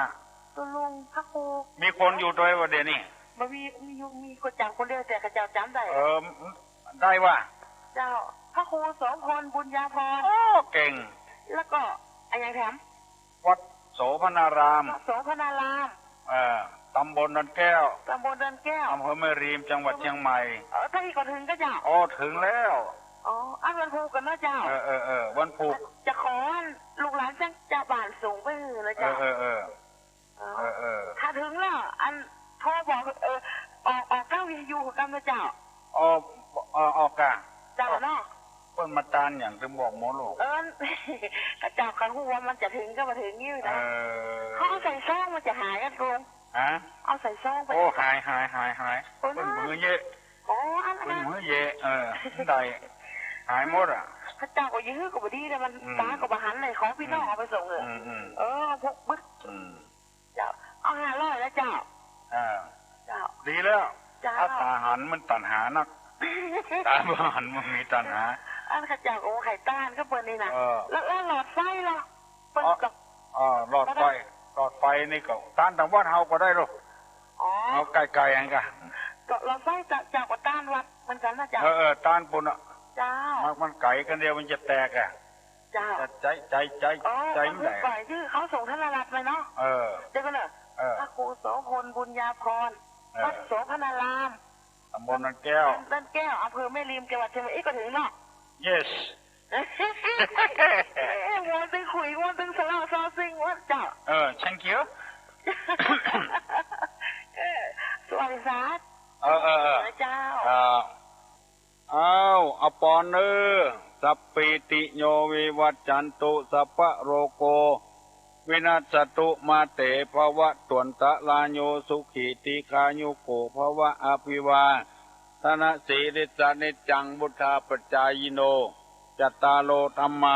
ตุ๊ลุง พระครู มีคนอยู่ตวยบ่เดี๋ยวนี้ บ่มี มีอยู่ มีข้าเจ้าคนเดียว แต่ข้าเจ้าจ๋ำได้ เออ ได้ว่า เจ้า พระครูโสภณ บุญญาภรณ์ โอ้ เก่ง แล้วก็ อะหยังแถม วัดโสภณาราม วัดโสภณาราม เออ ตำบลดอนแก้ว ตำบลดอนแก้ว อำเภอแม่ริม จังหวัดเชียงใหม่ เออ ถ้าอี้ก็เถิงก็เจ้า อ๋อ เถิงแล้ว อ๋อ อันวันพูกกั๋นเนาะเจ้า เออ เออ เออ วันพูก จะ จะขอลูกหลานจังจะบ้านส่งไปหื้อนะเจ้า เออ เออ เออ เออ เออ เออ ถ้าเถิงแล้ว อันโทรบอก เออ ออก ออกทางวิทยุกำนะเจ้า ออก เออ ออกก่ะ เจ้าเนาะ เปิ้นมาตานหยังตึงบอกหมดลูก เออ ข้าเจ้าก็ฮู้ว่ามันจะเถิงก็บ่เถิงอยู่นะ เออ เขาเอาใส่ซองมันจะหายกั๋นลุง ฮะ เอาใส่ซองไป โอ้ หาย หาย หาย หาย โอ้ เปิ้นหื้อเยอะ อ๋อ อันนั้น เปิ้นหื้อเยอะ เออ ได้ หายหมดอะ ข้าเจ้าก็ยื้อก็บ่ดีนะ มัน อืม ตาก็บ่หันเลย ของพี่น้องเอาไปส่งเถอะ อืม อืม เออ พกบึ๊ด อืม เจ้า เอาห้าร้อยแล้วเจ้า อ่า เจ้า ดีแล้ว เจ้า ถ้าตาหันมันตัณหานัก ตาบ่หันมันมีตัณหา อันข้าเจ้าก็ไข่ต้านก็เปิ้นนี่นะ เออ แล้ว แล้วหลอดไฟล่ะ เปิ้น อ๋อ ก็ อ๋อ หลอดไฟ หลอดไฟนี่ก็ต้านตางวัดเฮาก็ได้ลูก อ๋อ เอาไกลๆ อันกะ ก็หลอดไฟเจ้า เจ้าก็ต้านวัดเหมือนกั๋นนะเจ้า เออ เออ ต้านปู้นอะ เจ้า มัน มันไก๋กั๋นเดียวมันจะแตกอะ เจ้า จะใจ๊ ใจ๊ ใจ๊ อ๋อ ใจ๊มันแหละ ก่อนที่เขาส่งธนรัตน์ไปเนาะ เออ เดี๋ยวก่อนเนอะ เออ พระครูโสภณ บุญญาภรณ์ เออ วัดโสภณาราม ตำบลดอนแก้ว ดอนแก้ว อำเภอแม่ริม จังหวัดเชียงใหม่ อีกก็เถิงเนาะ yes เอ้ย ม่วนตึงคุย ม่วนตึงสะเลาะซอซิ่ง ม่วนเจ้า เออ thank you เออ สวัสดีครับ เออ เออ เออ เจ้า เออ อ้าว อปอนเนอ สัพพีติโยวิวัชชันตุ สัพพะโรโค วินัสสตุ มาเต ภวัตวันตะราโย สุขี ทีฆายุโก ภวะ อภิวาทะนะสีลิสสะ นิจจัง วุฑฒาปจายิโน จัตตาโร ธัมมา